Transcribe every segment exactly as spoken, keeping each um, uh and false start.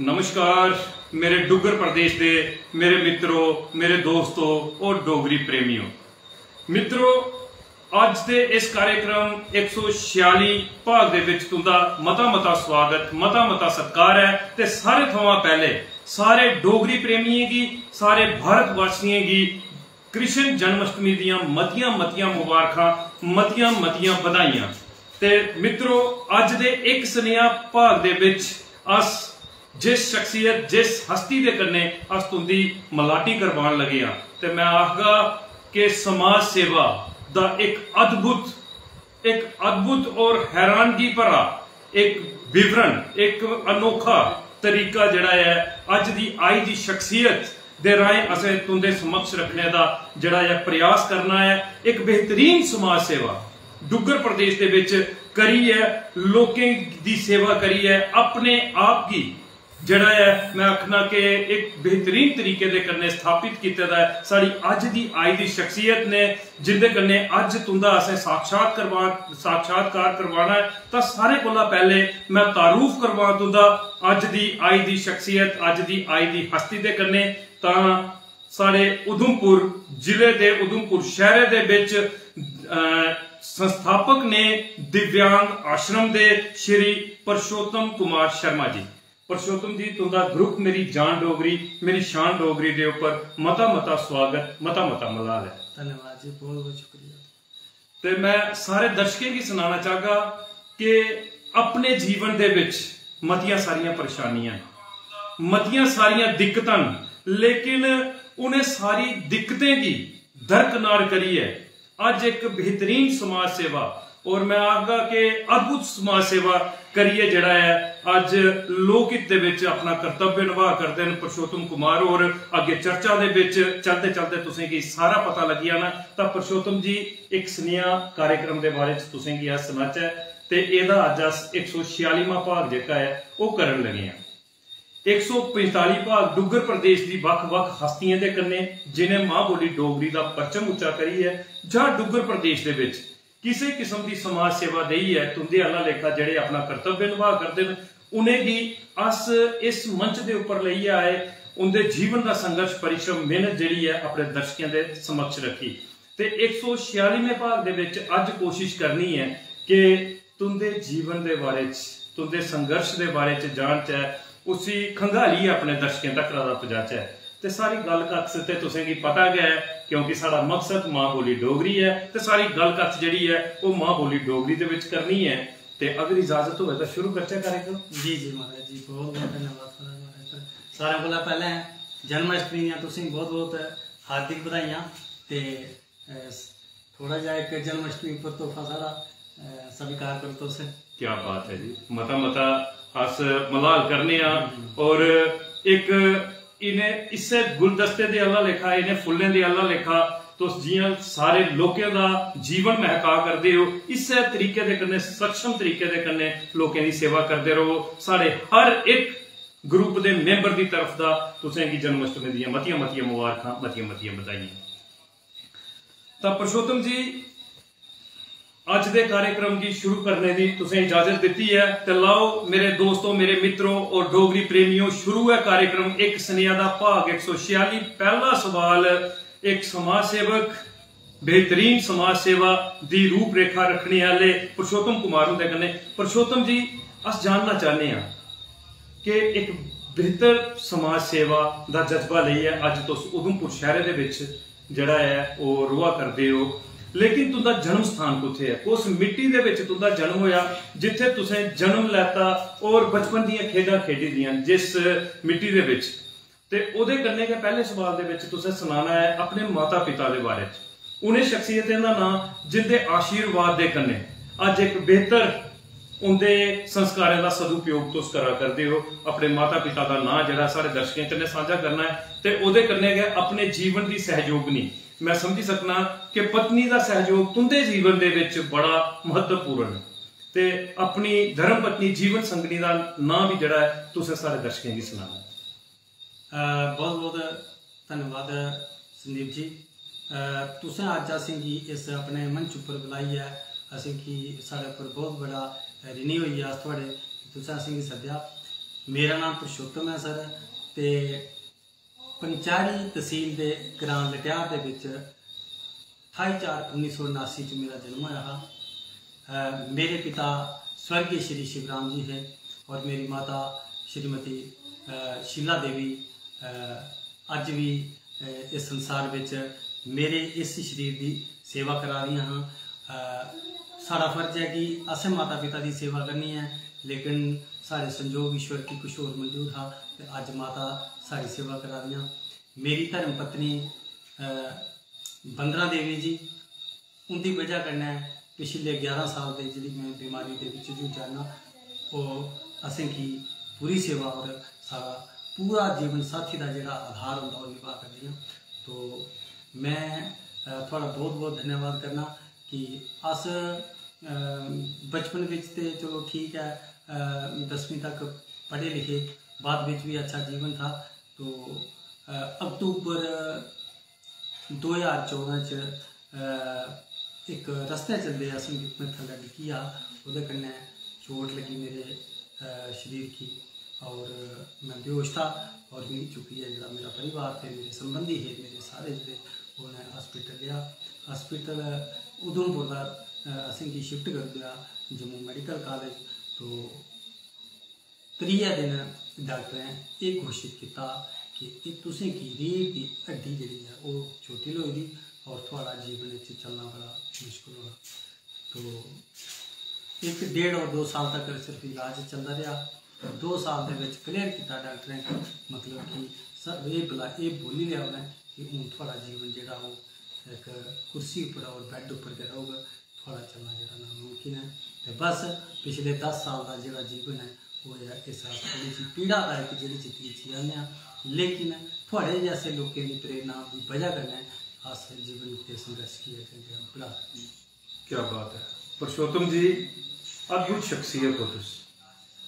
नमस्कार मेरे डुग्गर प्रदेश दे मेरे मित्रो, मेरे दोस्तो और डोगरी प्रेमियो। मित्रो, अज्ज दे इस कार्यक्रम इक सौ छेआली भाग दे विच तुंदा मता मता स्वागत, मता मता सत्कार ऐ। ते सारे थमां पैह्ले सारे डोगरी प्रेमियें गी, सारे भारतवासियें गी कृष्ण जन्माष्टमी दियां मतियां मतियां मुबारखां, मतियां मतियां बधाइयां। ते मित्रो, अज्ज दे इक सनेहा भाग दे विच अस जिस शख्सियत, जिस हस्ती दे कन्नै अस तुंदी मलाटी करवान लगे आं, ते मैं आखगा कि समाज सेवा दा इक अद्भुत, इक अद्भुत और हैरानगी भरा इक विवरण, इक अनोखा तरीका जेह्ड़ा ऐ अज्ज दी आई दी शख्सियत दे राहें असें तुंदे समक्ष रखने दा जेह्ड़ा ऐ प्रयास करना ऐ। इक बेहतरीन समाज सेवा डुग्गर प्रदेश दे विच करियै, लोकें दी सेवा करियै, अपने आप गी जेह्ड़ा ऐ, मैं आखना कि इक बेहतरीन तरीके दे कन्नै स्थापित कीते दा ऐ। साढ़ी अज्ज दी आई दी शख्सियत ने, जिंदे कन्नै अज्ज तुंदा असें साक्षात करवा-, साक्षात्कार करवाना ऐ, तां सारें कोला पैह्ले मैं तारुफ करवां तुंदा अज्ज दी आई दी शख्सियत, अज्ज दी आई दी हस्ती दे कन्नै। तां साढ़े उधमपुर जिले दे, उधमपुर शैह्रे दे बिच, अ, संस्थापक ने दिव्यांग आश्रम दे श्री पुरुषोत्तम कुमार शर्मा जी। पुरुषोत्तम जी, तुंदा ग्रुप मेरी जान डोगरी, मेरी शान डोगरी दे उप्पर मता मता स्वागत, मता मता मलाल ऐ। धन्यवाद जी, बहुत बहुत शुक्रिया। ते मैं सारे दर्शकें गी सनाना चाहगा कि अपने जीवन दे विच मतियां सारियां परेशानियां न, मतियां सारियां दिक्कतां न, लेकिन उ'नें सारी दिक्कतें गी दरकनार करियै अज्ज इक बेहतरीन समाज सेवा और मैं आखगा कि अद्भुत समाज सेवा करियै जेह्ड़ा ऐ अज्ज लोक हित दे विच अपना कर्तव्य निभाऽ करदे न पुरुषोत्तम कुमार होर। अग्गें चर्चा दे विच चलदे चलदे तुसें गी सारा पता लग्गी जाना। तां पुरुषोत्तम जी, इक सनेहा कार्यक्रम दे बारे च तुसें गी अस सनाचै ते एह्दा अज्ज अस इक सौ छेआलीमां भाग जेह्का ऐ ओह् करन लगे आं। इक सौ पंजताली भाग डुग्गर प्रदेश दी बक्ख-बक्ख हस्तियें दे कन्नै जिनें मां बोली डोगरी दा परचम उच्चा करियै जां डुग्गर प्रदेश दे विच किसे किस्म दी समाज सेवा देइयै तुंदे आह्ला लेखा जेह्ड़े अपना कर्तव्य निभाऽ करदे न, उ'नेंगी अस इस मंच दे उप्पर लेइयै आए। उंदे जीवन दा संघर्ष, परिश्रम, मेहनत जेह्ड़ी ऐ अपने दर्शकें दे समक्ष रक्खी। ते इक सौ छेआलीमें भाग दे विच अज्ज कोशिश करनी ऐ कि तुंदे जीवन दे बारे च, तुंदे संघर्ष दे बारे च जानचै, उसी खंगालियै अपने दर्शकें तक्कर दा पजाचै। ते सारी गल्ल कत्थ ते तुसें गी पता गै ऐ, क्योंकि साढ़ा मकसद मां बोली डोगरी ऐ ते सारी गल्ल कत्थ जेह्ड़ी ऐ ओह् मां बोली डोगरी दे विच करनी ऐ। ते अगर इजाजत होऐ तां शुरू करचै कार्यक्रम। जी जी महाराज जी, बहुत बहुत धन्यवाद थुआढ़ा महाराज। सारें कोला पैह्लें जन्माष्टमी दियां तुसें गी बहुत बहुत हार्दिक बधाइयां। ते अ, थोह्ड़ा जेहा इक जन्माष्टमी उप्पर तोहफा साढ़ा, अ, स्वीकार करो तुस। क्या बात है जी, मता मता अस मलाल करने आं। और इक इ'नें इस्सै गुलदस्ते दे आह्ला लेखा, इ'नें फुल्लें दे आह्ला लेखा तुस जि'यां सारे लोकें दा जीवन महका करदे ओ, इस्सै तरीके दे कन्नै, सक्षम तरीके दे कन्नै लोकें दी सेवा करदे र'वो। साढ़े हर इक ग्रुप दे मैंबर दी तरफ दा तुसें गी जन्माष्टमी दियां मतियां मतियां मुबारखां, मतियां मतियां बधाइयां। तां पुरुषोत्तम जी, अज्ज दे कार्यक्रम गी शुरू करने दी तुसें इजाजत दित्ती ऐ, ते लाओ मेरे दोस्तो, मेरे मित्रो और डोगरी प्रेमियो, शुरू ऐ कार्यक्रम इक सनेहा दा भाग इक सौ छेआली। पैह्ला सवाल, इक समाज सेवक, बेहतरीन समाज सेवा दी रूपरेखा रक्खने आह्ले पुरुषोत्तम कुमार हुंदे कन्नै। पुरुषोत्तम जी, अस जानना चाह्न्ने आं कि इक बेहतर समाज सेवा दा जज्बा लेइयै अज्ज तुस उधमपुर शैह्रे दे बिच जेह्ड़ा ऐ ओह् रोहा करदे ओ, लेकिन तुं'दा जन्म स्थान कुत्थै ऐ? कुस मिट्टी दे बिच तुं'दा जन्म होएआ, जित्थै तुसें जन्म लैता और बचपन दियां खेढां खेढी दियां जिस मिट्टी दे बिच? ते ओह्दे कन्नै गै पैह्ले सवाल दे बिच तुसें सनाना ऐ अपने माता पिता दे बारे च, उ'नें शख्सियतें दा नांऽ जिं'दे आशीर्वाद दे कन्नै अज्ज इक बेहतर उं'दे संस्कारें दा सदुपयोग तुस करा करदे ओ, अपने माता पिता दा नांऽ जेह्ड़ा साढ़े दर्शकें कन्नै सांझा करना ऐ, ते ओह्दे कन्नै गै अपने जीवन दी सैहयोगिनी। मैं समझी सकना कि पत्नी दा सैहयोग तुं'दे जीवन दे बिच बड़ा म्हत्तवपूर्ण ऐ, ते अपनी धर्म पत्नी, जीवन संगनी दा नांऽ बी जेह्ड़ा ऐ तुसें साढ़े दर्शकें गी सनाना ऐ। अ, बहुत बहुत धन्यवाद संदीप जी। अ, तुसें अज्ज असेंगी इस अपने मंच उप्पर बुलाइयै असेंगी, साढ़े उप्पर बहुत बड़ा ऋणी होई गे अस थुआढ़े, तुसें असेंगी सद्देआ। मेरा नाम पुरुषोत्तम ऐ सर, ते पंचैरी तसील दे ग्रां लट्यार दे बिच ठाई चार उन्नी सौ नासी च मेरा जन्म होया हा। अ, मेरे पिता स्वर्गीय श्री शिवराम जी हे और मेरी माता श्रीमती, अ, शीला देवी, अ, अज्ज भी, अ, इस संसार बिच मेरे इस शरीर दी सेवा करा दियां हां। अ, साढ़ा फर्ज ऐ कि असें माता पिता दी सेवा करनी ऐ, लेकिन साढ़े संजोग ईश्वर गी कुछ होर मंजूर हा ते अज्ज माता साढ़ी सेवा करा दियां। मेरी धर्म पत्नी, अ, बंदना देवी जी, उं'दी बजह कन्नै पिछले ग्यारह साल दे जेह्ड़ी में बमारी दे बिच जूझा ना, ओह् असेंगी पूरी सेवा और साढ़ा पूरा जीवन साथी दा जेह्ड़ा आधार होंदा, ओह् निभा करदियां। तो में, अ, थुआढ़ा बहुत बहुत धन्यवाद करना कि अस, अ, बचपन बिच ते चलो ठीक ऐ, अ, दसमीं तक पढ़े लिखे, बाद बिच भी अच्छा जीवन था। तो, अ, अक्टूबर दो ज्हार चौदां च, अ, इक रस्तै चलदे असेंगी, में थल्लै डिग्गी गेआ, ओह्दे कन्नै चोट लग्गी मेरे, अ, शरीर गी, और में बेहोश था, और मिगी चुक्कियै जेह्ड़ा मेरा परिवार थे, मेरे संबंधी हे, मेरे सारे जेह्ड़े, उ'नें हॉस्पिटल लेआ। हॉस्पिटल उधमपुर दा, अ, असेंगी शिफ्ट करी ओड़ेआ जम्मू मेडिकल कॉलेज। तो त्रीए दिन डाक्टरें एह् घोशित कीता कि एह् तुसेंगी रीढ़ दी हड्डी जेह्ड़ी ऐ, ओह् चोटिल होई दी और थुआढ़ा जीवन च चलना बड़ा मुश्कल होना। तो इक डेढ़ और दो साल तक सिर्फ इलाज चलदा रेहा। दो साल दे बिच क्लियर कीता डाक्टरें, मतलब कि सब एह् बला-, एह् बोली लेआ उ'नें कि हून थुआढ़ा जीवन जेह्ड़ा, ओह् इक कुर्सी उप्पर और बैड उप्पर गै रौह्ग, थुआढ़ा चलना जेह्ड़ा नामुमकिन ऐ। ते बस पिछले दस साल दा जेह्ड़ा जीवन ऐ, ओह् ऐ इस अस थोह्ड़ी जेही पीड़ादायक जेह्ड़ी जिंदगी जिया ने आं, लेकिन थुआढ़े जैसे लोकें दी प्रेरणा दी बजह कन्नै अस जीवन दे संघर्ष गी अग्गें अग्गें बढ़ा करने आं। क्या बात है पुरुषोत्तम जी, अद्भुत शख्सियत हो तुस।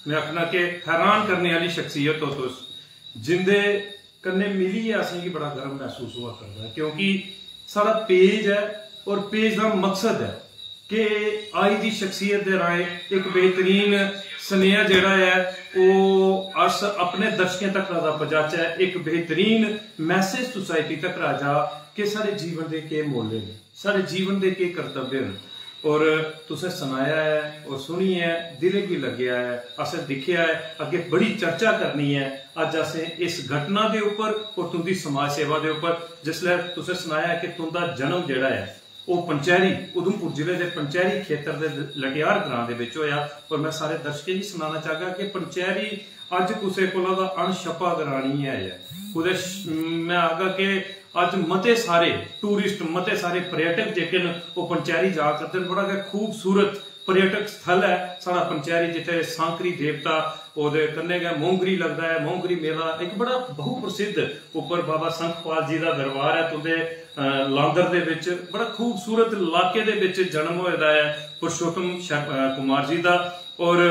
में आखना कि हैरान करने आह्ली शख्सियत हो तुस, जिंदे कन्नै मिलियै असेंगी बड़ा गर्व महसूस होआ करदा ऐ, क्योंकि साढ़ा पेज ऐ और पेज दा मकसद ऐ कि आई दी शख्सियत दे राहें इक बेहतरीन सनेहा जेह्ड़ा ऐ, ओह् अस अपने दर्शकें तक्कर दा पजाचै, इक बेहतरीन मैसेज सोसाइटी तक्कर जा कि साढ़े जीवन दे केह् मुल्ल न, साढ़े जीवन दे केह् कर्तव्य न। और तुसें सनाया ऐ और सुनियै दिलै गी लग्गेआ ऐ, असें दिक्खेआ ऐ, अग्गें बड़ी चर्चा करनी ऐ। अज्ज असें इस घटना दे उप्पर और तुं'दी समाज सेवा दे उप्पर, जिसलै तुसें सनाया कि तुं'दा जन्म जेह्ड़ा ऐ, ओह् पंचैरी, उधमपुर जिले दे पंचैरी खेतर दे लटियार ग्रां दे बिच होया। और में सारे दर्शकें गी सनाना चाहगा कि पंचैरी अज्ज कुसै कोला दा अनछप्पा ग्रां निं ऐ, ऐ। कुतै श-, में आखगा कि अज्ज मते सारे टूरिस्ट, मते सारे पर्यटक जेह्के न, ओह् पंचैरी जा करदे न। बड़ा गै खूबसूरत पर्यटक स्थल ऐ साढ़ा पंचैरी, जित्थै सांकरी देवता, ओह्दे कन्नै गै मोंगरी लगदा ऐ। मोंगरी मेला इक बड़ा बहुप्रसिद्ध, उप्पर बाबा संखपाल जी दा दरबार ऐ तुं'दे, अ, लांदर दे बिच। बड़ा खूबसूरत इलाके दे बिच जन्म होए दा ऐ पुरुषोत्तम श-, अ, कुमार जी दा। और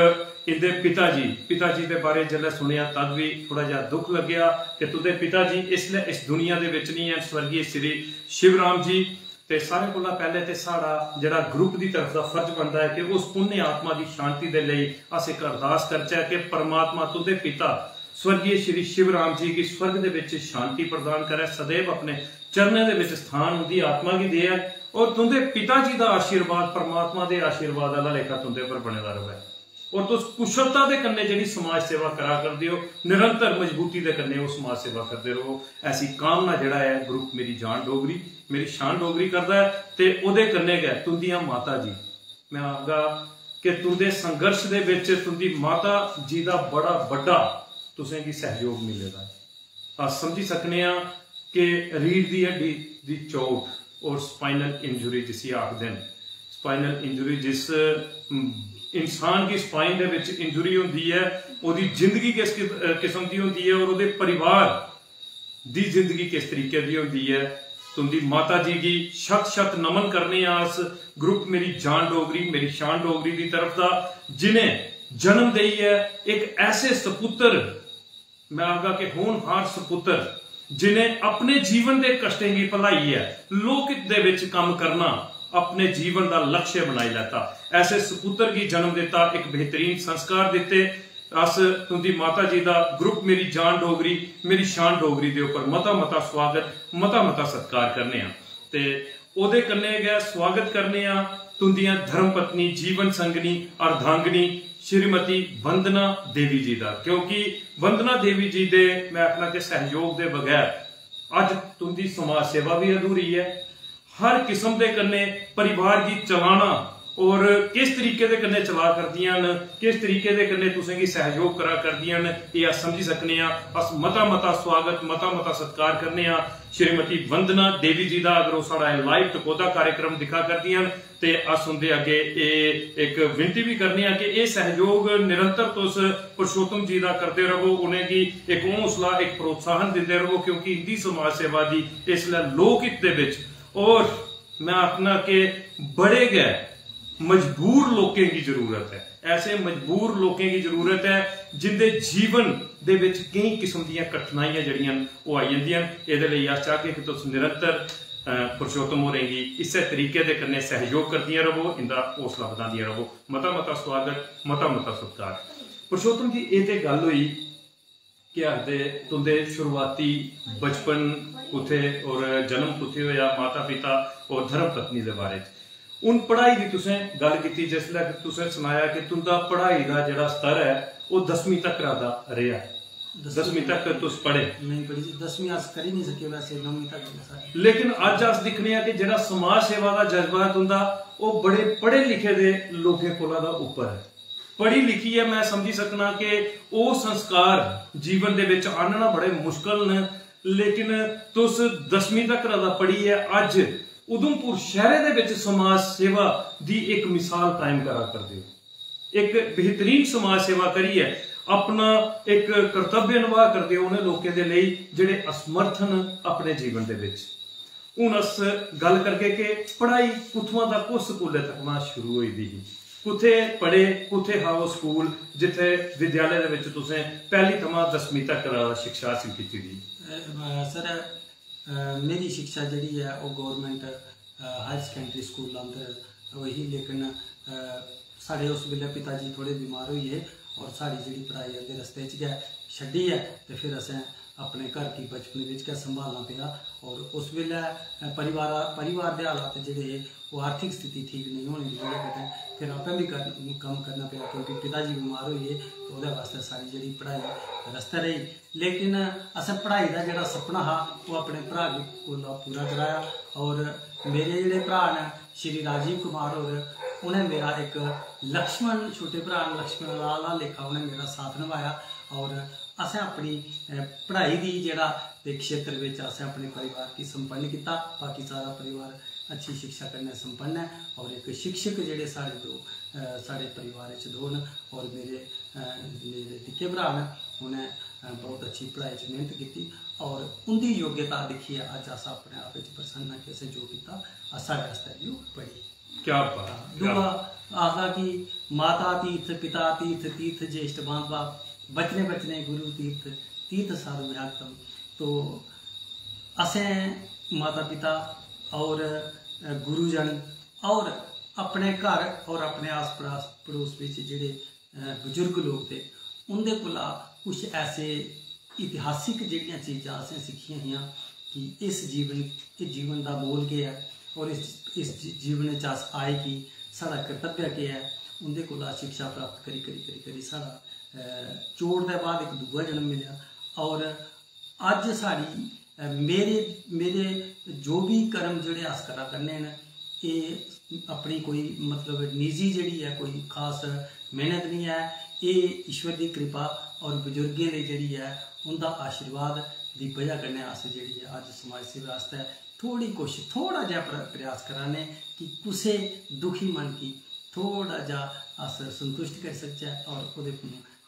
इंदे पिता जी, पिता जी दे बारे जिसलै सुनेआ, तद बी थोह्ड़ा जेहा दुख लग्गेआ कि तुं'दे पिता जी इसलै इस दुनिया दे बिच निं हैन, स्वर्गीय श्री शिवराम जी। ते सारें कोला पैह्लें ते साढ़ा जेह्ड़ा ग्रुप दी तरफ दा फर्ज बनदा ऐ कि उस पुण्य आत्मा दी शांति दे लेई अस इक अरदास करचै कि परमात्मा तुं'दे पिता स्वर्गीय श्री शिवराम जी गी स्वर्ग दे बिच शांति प्रदान करै, सदैव अपने चरणें दे बिच स्थान उं'दी आत्मा गी देऐ और तुं'दे पिता जी दा आशीर्वाद परमात्मा दे आशीर्वाद आह्ला लेखा तुं'दे पर बने दा र'वै। और तुस कुशलता दे कन्नै जेह्ड़ी समाज सेवा करा करदे ओ, निरंतर मजबूती दे कन्नै ओह् समाज सेवा करदे र'वो। ऐसी कामना जेह्ड़ा ऐ ग्रुप मेरी जान डोगरी, मेरी शान डोगरी करदा ऐ। ते ओह्दे कन्नै गै तुं'दियां माता जी, में आखगा कि तुं'दे संघर्ष दे बिच तुं'दी माता जी दा बड़ा बड्डा तुसेंगी सैह्योग मिले दा ऐ। अस समझी सकने आं कि रीढ़ दी हड्डी दी चोट और स्पाइनल इंजरी जिसी आखदे न, स्पाइनल इंजरी जिस, हम्म, इंसान गी स्पाइन दे बिच इंजरी होंदी ऐ, ओह्दी जिंदगी किस कि-, अ, किस्म दी होंदी ऐ और ओह्दे परिवार दी जिंदगी किस तरीके दी होंदी ऐ। तुं'दी माता जी गी शत शत नमन करने आं अस, ग्रुप मेरी जान डोगरी, मेरी शान डोगरी दी तरफ दा, जिनें जन्म देइयै इक ऐसे सपुत्तर, में आखगा कि होनहार सपुत्तर, जिनें अपने जीवन दे कष्टें गी भुलाइयै लोक हित दे बिच कम्म करना अपने जीवन दा लक्ष्य बनाई लैता। ऐसे सपुत्तर गी जन्म दित्ता, इक बेहतरीन संस्कार दित्ते, अस तुंदी माता जी दा ग्रुप मेरी जान डोगरी, मेरी शान डोगरी दे उप्पर मता मता स्वागत, मता मता सत्कार करने आं। ते ओह्दे कन्नै गै स्वागत करने आं तुंदियां धर्म पत्नी, जीवन संगनी, अर्धांगिनी श्रीमती वंदना देवी जी दा, क्योंकि वंदना देवी जी दे, मैं आखना कि, सैहयोग दे बगैर अज्ज तुंदी समाज सेवा भी अधूरी ऐ। हर किस्म दे कन्नै परिवार गी चलाना और किस तरीके दे कन्नै चला करदियां न, किस तरीके दे कन्नै तुसेंगी सैहयोग करा करदियां न, एह् अस समझी सकने आं। अस मता मता स्वागत, मता मता सत्कार करने आं श्रीमती वंदना देवी जी दा। अगर ओह् साढ़ा एह् लाइव टकोह्दा कार्यक्रम दिक्खा करदियां न, ते अस उंदे अग्गे एह् इक विनती बी करने आं कि एह् सैहयोग निरंतर तुस पुरुषोत्तम जी दा करदे रवो, उ'नेंगी इक हौसला, इक प्रोत्साहन दिंदे रवो, क्योंकि इंदी समाज सेवा दी इसलै लोक हित दे बिच, और मैं आखना कि बड़े गै मजबूर लोकें गी जरूरत ऐ, ऐसे मजबूर लोकें गी जरूरत ऐ जिंदे जीवन दे बिच केईं किस्म दियां कठिनाइयां जेह्ड़ियां न, ओह् आई जंदियां न। एह्दे लेई अस चाहगे कि तुस निरंतर, अ, पुरुषोत्तम होरें गी इस्सै तरीके दे कन्नै सैहयोग करदियां रवो, इंदा हौसला बधांदियां रवो। मता मता स्वागत, मता मता सत्कार। पुरुषोत्तम जी, एह् ते गल्ल होई, केह् आखदे, तुंदे शुरुआती बचपन कुत्थै और जन्म कुत्थै होया, माता पिता और धर्म पत्नी दे बारे च। हून पढ़ाई दी तुसें गल्ल कीती, जिसलै तुसें सनाया कि तुंदा पढ़ाई दा जेह्ड़ा स्तर ऐ, ओह् दसमीं तक दा रेहा। दसमीं तक तुस पढ़े? नहीं पढ़ी जी, दसमीं अस करी नहीं सके, वैसे नौवीं तक गै साढ़ी। लेकिन अज्ज अस दिक्खने आं कि जेह्ड़ा समाज सेवा दा जज्बा ऐ तुंदा, ओह् बड़े पढ़े लिखे दे लोकें कोला दा उप्पर ऐ। पढ़ी लिखियै मैं समझी सकना कि ओह् संस्कार जीवन दे बिच आह्नना बड़े मुश्कल न, लेकिन तुस दसमीं तक दा पढ़ियै अज्ज उधमपुर शैह्रे दे बिच समाज सेवा दी इक मिसाल कायम करा करदे ओ। इक बेहतरीन समाज सेवा करियै अपना इक कर्तव्य निभाऽ करदे ओ उ'नें लोकें दे लेई जेह्ड़े असमर्थ न अपने जीवन दे बिच। हून अस गल्ल करगे कि पढ़ाई कुत्थुआं दा, कुस स्कूलै थमां शुरू होई दी ही, कुत्थै पढ़े, कुत्थै हा ओह् स्कूल जित्थै विद्यालय दे बिच तुसें पैह्ली थमां दसमीं तक दा शिक्षा हासल कीती दी? अ, सर, अ, मेरी शिक्षा जेह्ड़ी ऐ ओह् गौरमेंट, अ, हायर सकैंडरी स्कूल अंदर होई ही, लेकिन, अ, साढ़े उस बेल्लै पिता जी थोह्ड़े बमार होई गे और साढ़ी जेह्ड़ी पढ़ाई उं'दे रस्ते च गै छड्डी ऐ ते फिर असें अपने घर गी बचपन बिच गै संभालना पेआ। और उस बेल्लै, अ, परिवार, परिवार दे हालात जेह्ड़े हे, ओह् आर्थिक स्थिति ठीक नेईं होने दी बजह कन्नै फिर आपें बी कर-, कम्म करना पेआ, क्योंकि पिता जी बमार होई गे, ते ओह्दे बास्तै सारी जेह्ड़ी पढ़ाई रस्तै रेही। लेकिन असें पढ़ाई दा जेह्ड़ा सपना हा, ओह् अपने भ्राऽ गी कोला पूरा कराया। और मेरे जेह्ड़े भ्राऽ न, श्री राजीव कुमार होर, उ'नें मेरा इक लक्ष्मण, छोटे भ्राऽ न, लक्ष्मण लाल आह्ला लेखा उ'नें मेरा साथ नभाया। और असें अपनी, अ, पढ़ाई दी जेह्ड़ा ते क्षेत्र बिच असें अपने परिवार गी संपन्न कीता। बाकी सारा परिवार अच्छी शिक्षा कन्नै संपन्न ऐ और इक शिक्षक जेह्ड़े साढ़े दो, अ, साढ़े परिवार च दो न और मेरे, अ, मेरे निक्के भ्राऽ न, उ'नें, अ, बहुत अच्छी पढ़ाई च मेह्नत कीती और उं'दी योग्यता दिक्खियै अज्ज अस अपने आप च प्रसन्न आं कि असें जो कीता, अस साढ़े आस्तै बी ओह् बड़ी। क्या बात, क्या दूआ बात। आखदा कि माता तीर्थ, पिता तीर्थ, तीर्थ ज्येष्ठ बांधवा, बचने बचने गुरु तीर्थ, तीर्थ साधु विहंगम। तो असें माता पिता और, अ, गुरुजन और अपने घर और अपने आस पड़ास, पड़ोस बिच जेह्ड़े, अ, बुजुर्ग लोक थे, उं'दे कोला कुछ ऐसे इतिहासिक जेह्ड़ियां चीजां असें सिक्खियां हियां कि इस जीवन, इस जीवन दा मोल केह् ऐ और इस, इस जी-, जीवन च अस आए की, साढ़ा कर्तव्य केह् ऐ, उं'दे कोला शिक्षा प्राप्त करी, करी, करी, करी साढ़ा, अ, चोट दे बाद इक दूआ जन्म मिलेआ। और अज्ज साढ़ी, अ, मेरे, मेरे जो बी कर्म जेह्ड़े अस करा करने न, एह् अपनी कोई, मतलब, निजी जेह्ड़ी ऐ, कोई खास मेह्नत निं ऐ। एह् ईश्वर दी कृपा और बुजुर्गें दी जेह्ड़ी ऐ, उं'दा आशीर्वाद दी बजह कन्नै अस जेह्ड़ी ऐ, अज्ज समाज सेवा आस्तै थोह्ड़ी कोशश, थोह्ड़ा जेहा प्र-, प्रयास करा ने कि कुसै दुखी मन गी थोह्ड़ा जेहा अस संतुश्ट करी सकचै और ओह्दे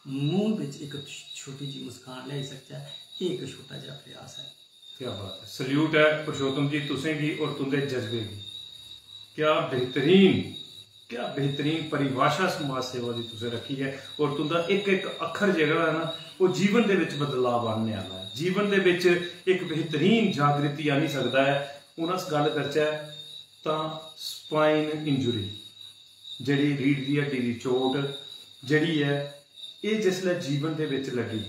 मूंह बिच इक छोटी जी मुस्कान लेआई सकचै। एह् इक छोटा जेहा प्रयास ऐ। क्या बात है, सल्यूट ऐ पुरुषोत्तम जी तुसें गी और तुंदे जज्बे गी। क्या बेहतरीन, क्या बेहतरीन परिभाषा समाज सेवा दी तुसें रखी है और तुंदा इक इक अक्खर जेह्ड़ा है ना, ओह् जीवन दे बिच बदलाव आह्नने आह्ला ऐ, जीवन दे बिच इक बेहतरीन जागृति आह्नी सकदा ऐ। हून अस गल्ल करचै तां spine injury, जेह्ड़ी रीढ़ दी हड्डी दी चोट जेह्ड़ी ऐ, एह् जिसलै जीवन दे बिच लग्गी,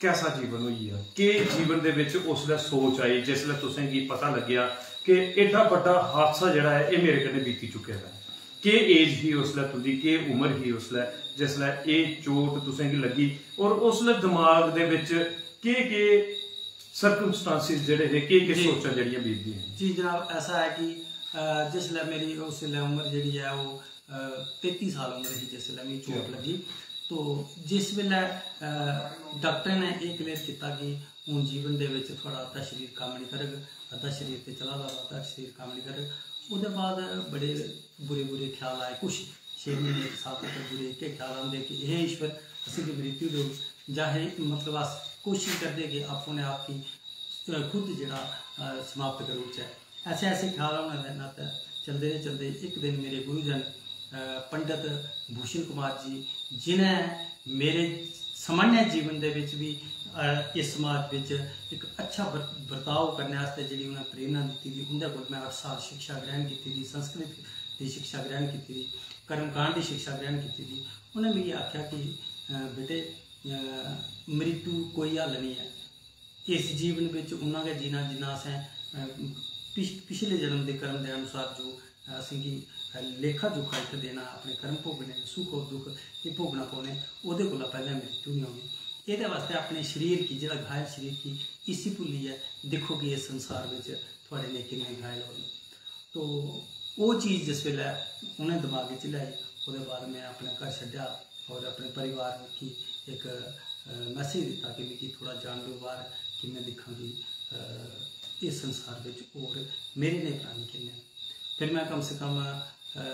कैसा जीवन होई गेआ, केह् जीवन दे बिच उसलै सोच आई जिसलै तुसें गी पता लग्गेआ कि एड्डा बड्डा हादसा जेह्ड़ा ऐ, एह् मेरे कन्नै बीती चुके दा ऐ? केह् एज ही उसलै तुं'दी, केह् उम्र ही उसलै जिसलै एह् चोट तुसें गी लग्गी, और उसलै दमाग दे बिच केह् केह् सर्कमस्टांसिस जेह्ड़े हे, केह् केह् जी। सोचां जेह्ड़ियां बीतदियां हियां? जी जनाब, ऐसा ऐ कि अ, जिसलै मेरी उसलै उम्र जेह्ड़ी ऐ ओह् अ, तेती साल उम्र ही जिसलै मिगी चोट जी। लग्गी, तो जिस बेल्लै अ, डाक्टरें ने एह् क्लियर कीता कि हून जीवन दे बिच थुआढ़ा अद्धा शरीर कम्म निं करग, अद्धा शरीर ते चला दा, अद्धा शरीर कम्म निं करग, ओह्दे बाद बड़े बुरे बुरे ख्याल आए। कुछ छे म्हीने, इक साल तक बुरे इक्कै ख्याल औंदे कि हे ईश्वर, असेंगी मृत्यु देओ, जां हे, मतलब, अस कोशिश करदे कि अपने आप गी अ, खुद जेह्ड़ा अ, समाप्त करी ओड़चै। ऐसे ऐसे ख्याल होने दे नाते चलदे रेह्, चलदे इक दिन मेरे गुरुजन अ, पंडित भूषण कुमार जी, जि'नें मेरे सामान्य जीवन दे बिच बी अ, इस समाज बिच इक अच्छा बर-, बर्ताव करने आस्तै जेह्ड़ी उ'नें प्रेरणा दित्ती दी, उं'दे कोल में अट्ठ साल शिक्षा ग्रहण कीती दी, संस्कृत दी शिक्षा ग्रहण कीती दी, कर्मकांड दी शिक्षा ग्रहण कीती दी। उ'नें मिगी आखेआ कि अ, बेटे, अ, मृत्यु कोई हल निं ऐ। इस जीवन बिच उन्ना गै जीना जिन्ना असें, अ, पिछ-, पिछले जन्म दे कर्म दे अनुसार जो असेंगी, अ, लेखा जोखा इत्थै देना, अपने कर्म भोगने, सुख और दुख एह् भोगना पौने, ओह्दे कोला पैह्लें मृत्यु निं औनी। एह्दे वास्तै अपने शरीर गी, जेह्ड़ा घायल शरीर गी, इसी भुल्लियै दिक्खो कि इस संसार बिच थुआढ़े ने किन्ने घायल होए न। तो ओह् चीज जिस बेल्लै उ'नें दमाग च ल्याई, ओह्दे बाद में अपना घर छड्डेआ और अपने परिवार गी इक, अ, मैसेज दित्ता कि मिगी थोह्ड़ा जान देओ बाह्र, कि में दिक्खां कि, अ, इस संसार बिच होर मेरे नेह् प्राणी किन्ने न। फिर में कम से कम, अ,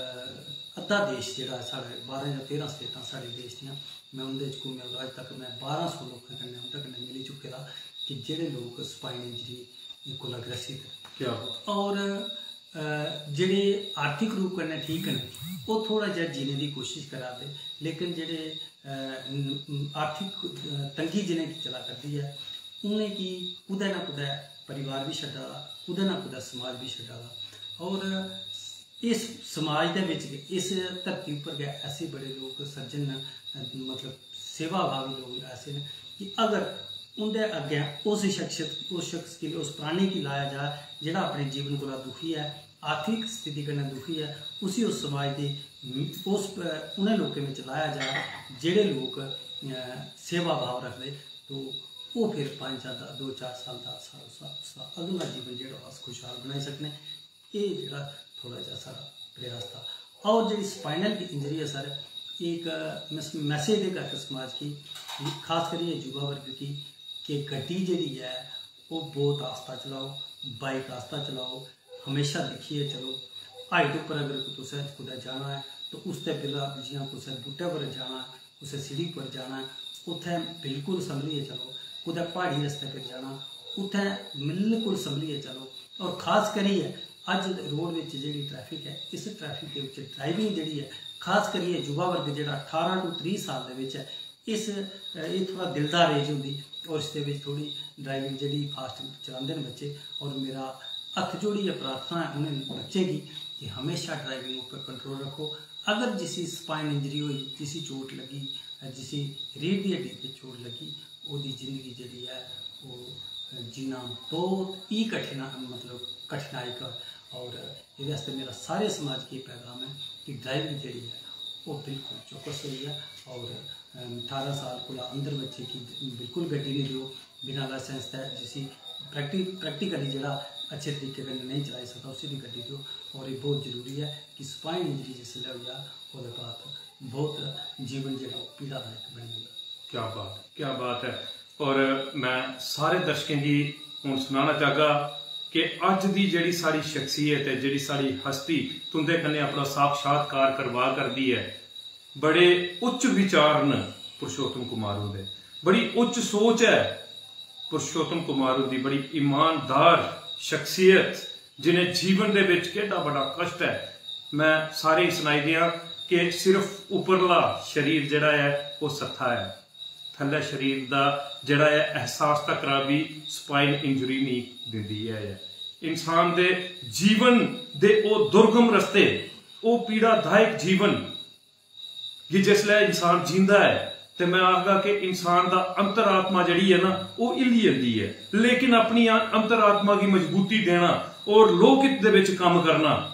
अद्धा देश जेह्ड़ा साढ़े बारां जां तेरां स्टेटां साढ़े देश दियां, में उं'दे च घूमेआ। अज्ज तक में बारां सौ लोकें कन्नै, उं'दे कन्नै मिली चुके दा कि जेह्ड़े लोक स्पाइन इंजरी कोला ग्रसित न। क्या बात। और अ, जेह्ड़े आर्थिक रूप कन्नै ठीक न, ओह् थोह्ड़ा जेहा जीने दी कोशिश करा दे, लेकिन जेह्ड़े, अ, न-, न-, आर्थिक, अ, तंगी जि'नेंगी चला करदी ऐ, उ'नेंगी कुतै ना कुतै परिवार बी छड्डा दा, कुतै ना कुतै समाज बी छड्डा दा। और इस समाज दे बिच गै, इस धरती उप्पर गै ऐसे बड़े लोक सज्जन न, अ, मतलब सेवा भावी लोक ऐसे न कि अगर उं'दे अग्गें उस शख्स, उस शख्स गी, उस प्राणी गी लाया जा जेह्ड़ा अपने जीवन कोला दुखी ऐ, आर्थिक स्थिति कन्नै दुखी ऐ, उसी उस समाज दी, उस, उ'नें लोकें बिच लाया जा जेह्ड़े लोक, अ, सेवा भाव रखदे, तो ओह् फिर पंज दा, दो चार साल, दस साल, उसदा, उसदा अगला जीवन जेह्ड़ा अस खुशहाल बनाई सकने। एह् जेह्ड़ा थोह्ड़ा जेहा साढ़ा प्रयास था। और जेह्ड़ी स्पाइनल इंजरी ऐ सर, एह् इक मैसेज देगा इक समाज गी, खास करियै युवा वर्ग गी, कि गड्डी जेह्ड़ी ऐ ओह् बहुत आस्ता चलाओ, बाइक आस्ता चलाओ, हमेशा दिक्खियै चलो। हाइट उप्पर अगर तुसें कुतै जाना ऐ ते उसदे बिला जि'यां कुसै बूह्टे पर जाना ऐ, कुसै सीढ़ी पर जाना ऐ, उत्थै बिल्कुल संभलियै चलो। कुतै प्हाड़ी रस्ते पर जाना, उत्थै बिल्कुल संभलियै चलो। और खास करियै अज्ज रोड बिच जेह्ड़ी ट्रैफिक ऐ, इस ट्रैफिक दे बिच ड्राइविंग जेह्ड़ी ऐ, खास करियै युवा वर्ग जेह्ड़ा अठारां टू त्रीह् साल दे बिच ऐ, इस, एह् थोह्ड़ा दिलदार एज होंदी और इसदे बिच थोह्ड़ी ड्राइविंग जेह्ड़ी फास्ट चलांदे न बच्चे। और मेरा हत्थ जोड़ियै प्रार्थना ऐ उ'नें बच्चें गी कि हमेशा ड्राइविंग उप्पर कंट्रोल रक्खो। अगर जिसी स्पाइन इंजरी होई, जिसी चोट लग्गी, जिसी रीढ़ दी हड्डी ते चोट लग्गी, ओह्दी जिंदगी जेह्ड़ी ऐ ओह् जीना बहुत ही कठिन, मतलब कठिनाई का। और एह्दे आस्तै मेरा सारे समाज गी पैगाम ऐ कि ड्राइविंग जेह्ड़ी ऐ ओह् बिल्कुल चौकस होई जा। और अम, ठारां साल कोला अंदर बच्चे गी बिल्कुल गड्डी निं देओ बिना लाइसेंस दे, जिसी प्रैक्टि-, प्रैक्टिकली जेह्ड़ा अच्छे तरीके कन्नै नेईं चलाई सकदा उसी बी गड्डी देओ। और एह् बहुत जरूरी ऐ कि स्पाइन इंजरी जिसलै होई जा ओह्दे बाद बहुत जीवन जेह्ड़ा ओह् पीड़ादायक बनी जंदा। क्या बात, क्या बात है। और मैं सारे दर्शकें गी हून सनाना चाहगा कि अज्ज दी जेह्ड़ी साढ़ी शख्सियत ऐ, जेह्ड़ी साढ़ी हस्ती तुं'दे कन्नै अपना साक्षात्कार करवा करदी ऐ, बड़े उच्च विचार न पुरुषोत्तम कुमार हुंदे, बड़ी उच्च सोच ऐ पुरुषोत्तम कुमार हुंदी, बड़ी ईमानदार शख्सियत, जिन्हें जीवन दे बिच केड्डा बड़ा कष्ट ऐ। मैं सारें गी सनाई देआं कि सिर्फ उपरला शरीर जेह्ड़ा ऐ ओह् सत्था ऐ, थल्लै शरीर दा जेह्ड़ा ऐ एहसास तकरा बी स्पाइन इंजरी नेईं दिंदी ऐ। इंसान दे जीवन दे ओह् दुर्गम रस्ते, ओह् पीड़ादायक जीवन, कि जिसलै इंसान जींदा ऐ ते मैं आखगा कि इंसान दा अंतरात्मा जेह्ड़ी ऐ ना, ओह् हिल्ली जंदी ऐ, लेकिन अपनी अ-, अंतरात्मा गी मजबूती देना और लोकहित दे बिच कम्म करना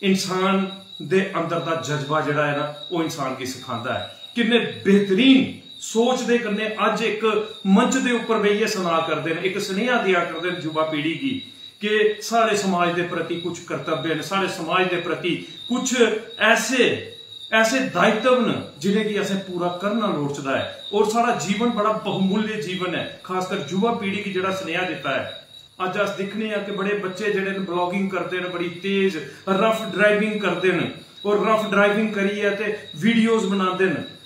इंसान दे अंदर दा जज्बा जेह्ड़ा ऐ ना, ओह् इंसान गी सिखांदा ऐ। किन्ने बेहतरीन सोच दे कन्नै अज्ज इक मंच दे उप्पर बेहियै सना करदे न, इक सनेहा देआ करदे न युवा पीढ़ी गी कि साढ़े समाज दे प्रति कुछ कर्तव्य न, साढ़े समाज दे प्रति कुछ ऐसे, ऐसे दायित्व न जिनेंगी असें पूरा करना लोड़चदा ऐ। और साढ़ा जीवन बड़ा बहुमूल्य जीवन ऐ, खासकर युवा पीढ़ी गी जेह्ड़ा सनेहा दित्ता ऐ। अज्ज अस दिक्खने आं कि बड़े बच्चे जेह्ड़े न, blogging करदे न, बड़ी तेज rough driving करदे न और rough driving करियै ते videos बनांदे न।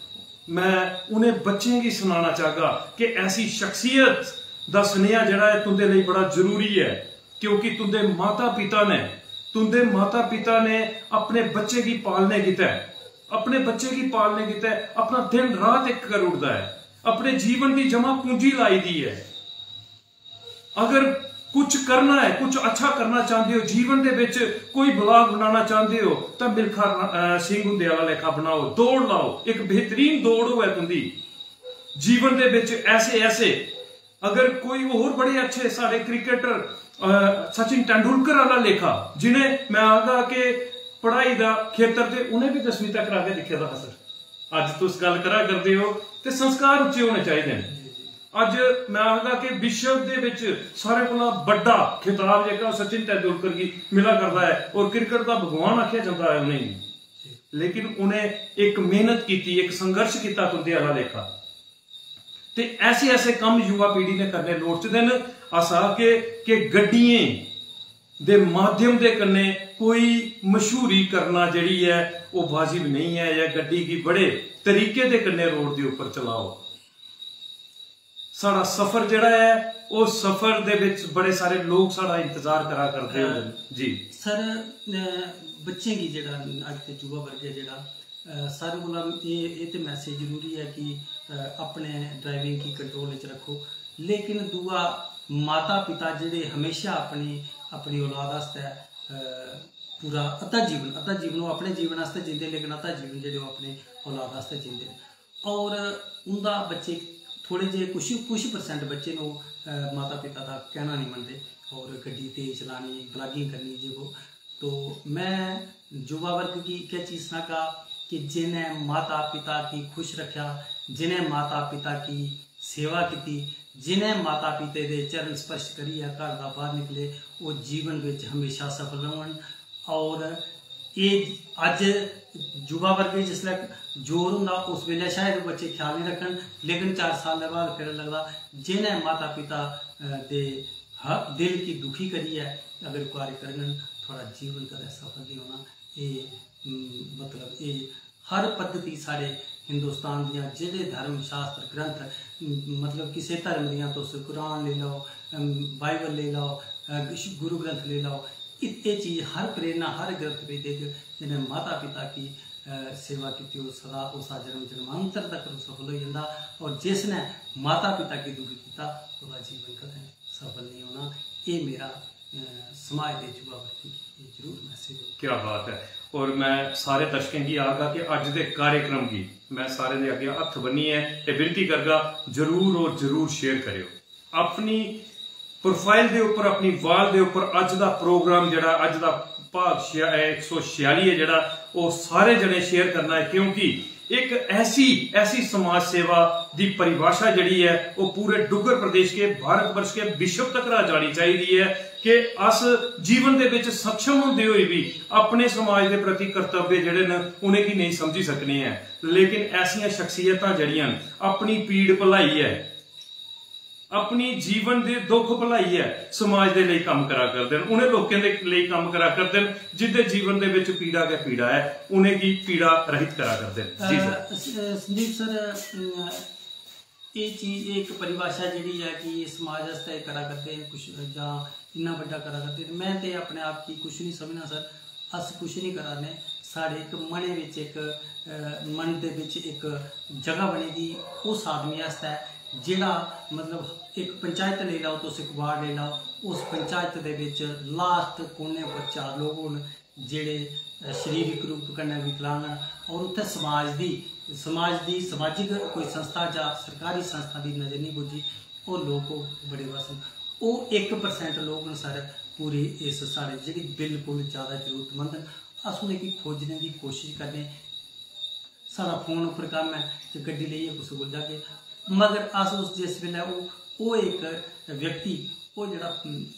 मैं उ'नें बच्चें गी सनाना चाहगा कि ऐसी शख्सियत दा सनेहा जेह्ड़ा ऐ तुं'दे लेई बड़ा जरूरी ऐ, क्योंकि तुं'दे माता पिता ने, तुं'दे माता पिता ने अपने बच्चे गी पालने गितै, अपने बच्चे गी पालने गितै अपना दिन रात इक करी ओड़दा ऐ, अपने जीवन दी जमा पूंजी लाई दी ऐ। अगर कुछ करना है, कुछ अच्छा करना चाहते हो, जीवन दे विच कोई blog बनाना चाहते हो, तो मिल्खा सिंह हुंदे आह्ला लेखा बनाओ, दौड़ लाओ, एक बेहतरीन दौड़ होऐ तुंदी जीवन दे विच। ऐसे ऐसे अगर कोई होर बड़े अच्छे साढ़े cricketer सचिन तेंदुलकर आह्ला लेखा, जिन्हें मैं आखगा कि पढ़ाई दा खेतर ते उ'नें भी दसवीं तक आगे दिक्खे दा हा सर। अज्ज तुस गल्ल करा करदे हो ते संस्कार उच्चे होने चाहिदे न। अज्ज मैं आखगा कि विश्व दे विच सारे कोला बड्डा खिताब जेह्का ओह् सचिन तेंदुलकर गी मिला करदा ऐ और cricket दा भगवान आखेआ जंदा ऐ उ'नेंगी। लेकिन उ'नें इक मेहनत कीती, इक संघर्ष कीता तुं'दे आह्ला लेखा। ते ऐसे ऐसे कम्म युवा पीढ़ी ने करने लोड़चदे न। अस आखगे कि गड्डियें दे माध्यम दे कन्नै कोई मशहूरी करना जेह्ड़ी ऐ ओह् वाजिब नेईं ऐ, या गड्डी गी बड़े तरीके दे कन्नै रोड दे उप्पर चलाओ। साढ़ा सफर जेह्ड़ा ऐ ओह् सफर दे बिच बड़े सारे लोक साढ़ा इंतजार करा करदे होंदे न। जी। सर, अ, बच्चें गी जेह्ड़ा अज्ज दे युवा वर्ग ऐ जेह्ड़ा, अ, सारें कोला एह्, एह् ते message जरूरी ऐ कि, अ, अपने driving गी control च रक्खो, लेकिन दूआ माता पिता जेह्ड़े हमेशा अपनी, अपनी औलाद आस्तै, अ, पूरा अद्धा जीवन, अद्धा जीवन ओह् अपने जीवन आस्तै जींदे, लेकिन अद्धा जीवन जेह्ड़े ओह् अपने औलाद आस्तै जींदे न। और उं'दा बच्चे थोड़े जे कुछ, कुछ percent बच्चे न ओह्, अ, माता पिता दा कहना निं मनदे और गड्डी तेज चलानी, blogging करनी, जे वो। तो मैं युवा वर्ग गी इक्कै चीज सनागा कि जि'नें माता पिता गी खुश रक्खेआ, जि'नें माता पिता गी सेवा कीती, जि'नें माता पिता दे चरण स्पर्श करियै घर दा बाहर निकले, ओह् जीवन बिच हमेशा सफल रौहन। और एह् अज्ज युवा वर्ग गी जिसलै जोर होंदा, उस बेल्लै शायद बच्चे ख्याल निं रक्खन, लेकिन चार साल दे बाद फिर लगदा, जि'नें माता पिता, अ, दे ह-, दिल गी दुखी करियै अगर कार्य करङन, थुआढ़ा जीवन कदें सफल निं होना। एह्, उम, मतलब, एह् हर पद्धति साढ़े हिंदुस्तान दियां जेह्ड़े धर्म शास्त्र ग्रंथ, उम, मतलब, किसे धर्म दियां तुस कुरान लेई लैओ, उम, बाइबल लेई लैओ, अ, गुरु ग्रंथ लेई लैओ, इत-, एह् चीज हर प्रेरणा, हर ग्रंथ बिच देग, जि'नें माता पिता की, अ, सेवा कीती, ओह् सदा उस जन्म जन्मांतर तक ओह् सफल होई जंदा। और जिसने माता पिता की दुखी कीता, ओह्दा जीवन कदें सफल नहीं होना। एह् मेरा, अ, समाज दे युवा वर्ग गी एह् जरूर message हो। क्या बात है। और मैं सारे दर्शकें गी आखगा कि अज्ज दे कार्यक्रम गी मैं सारें दे अग्गें हत्थ बन्नियै ते विनती करगा, जरूर और जरूर share करेओ। अपनी profile दे उप्पर, अपनी wall दे उप्पर अज्ज दा program जेह्ड़ा, अज्ज दा भाग छेआ-, इक सौ छेआली ऐ जेह्ड़ा, ओह् सारे जने share करना ऐ, क्योंकि इक ऐसी, ऐसी समाज सेवा दी परिभाषा जेह्ड़ी ऐ, ओह् पूरे डुग्गर प्रदेश के, भारत वर्ष के, विश्व तक जानी चाहिदी ऐ कि अस जीवन दे बिच सक्षम होंदे होई बी अपने समाज दे प्रति कर्तव्य जेह्ड़े न, उ'नेंगी नेईं समझी सकने ऐ। लेकिन ऐसियां शख्सियतां जेह्ड़ियां न, अपनी पीड़ भुलाइयै, अपनी जीवन दे दुख भुलाइयै समाज दे लेई कम्म करा करदे न, उ'नें लोकें दे लेई कम्म करा करदे न जिंदे जीवन दे बिच पीड़ा गै पीड़ा ऐ, उ'नेंगी पीड़ा रहित करा करदे न। जी सर। अ, स-, संदीप सर, अ, एह् चीज, एह् इक परिभाशा जेह्ड़ी ऐ कि समाज आस्तै करा करदे न कुछ, जां इन्ना बड्डा करा करदे न, में ते अपने आप गी कुछ निं समझना सर। अस कुछ निं करा ने। साढ़े इक मनै बिच इक, अ, मन दे बिच इक जगह बनी दी उस आदमी आस्तै जेह्ड़ा, मतलब, इक पंचायत लेई लैओ तुस, इक ward लेई लैओ, उस पंचायत दे बिच last कोने पर चार लोक होन, जेह्ड़े, अ, शारीरिक रूप कन्नै विकलांग न, और उत्थै समाज दी, समाज दी, समाजिक कोई संस्था जां सरकारी संस्था दी नजर निं पुज्जी, ओह् लोक ओह् बड़े बस, ओह् इक percent लोक न सर, पूरी इस साढ़े जेह्ड़ी बिल्कुल ज़्यादा जरूरतमंद न। अस उ'नेंगी खोजने दी कोशश करने, साढ़ा फोन उप्पर कम्म ऐ ते गड्डी लेइयै कुसै कोल जागे, मगर अस उस, जिस बेल्लै ओह्, ओह् इक व्यक्ति, ओह् जेह्ड़ा,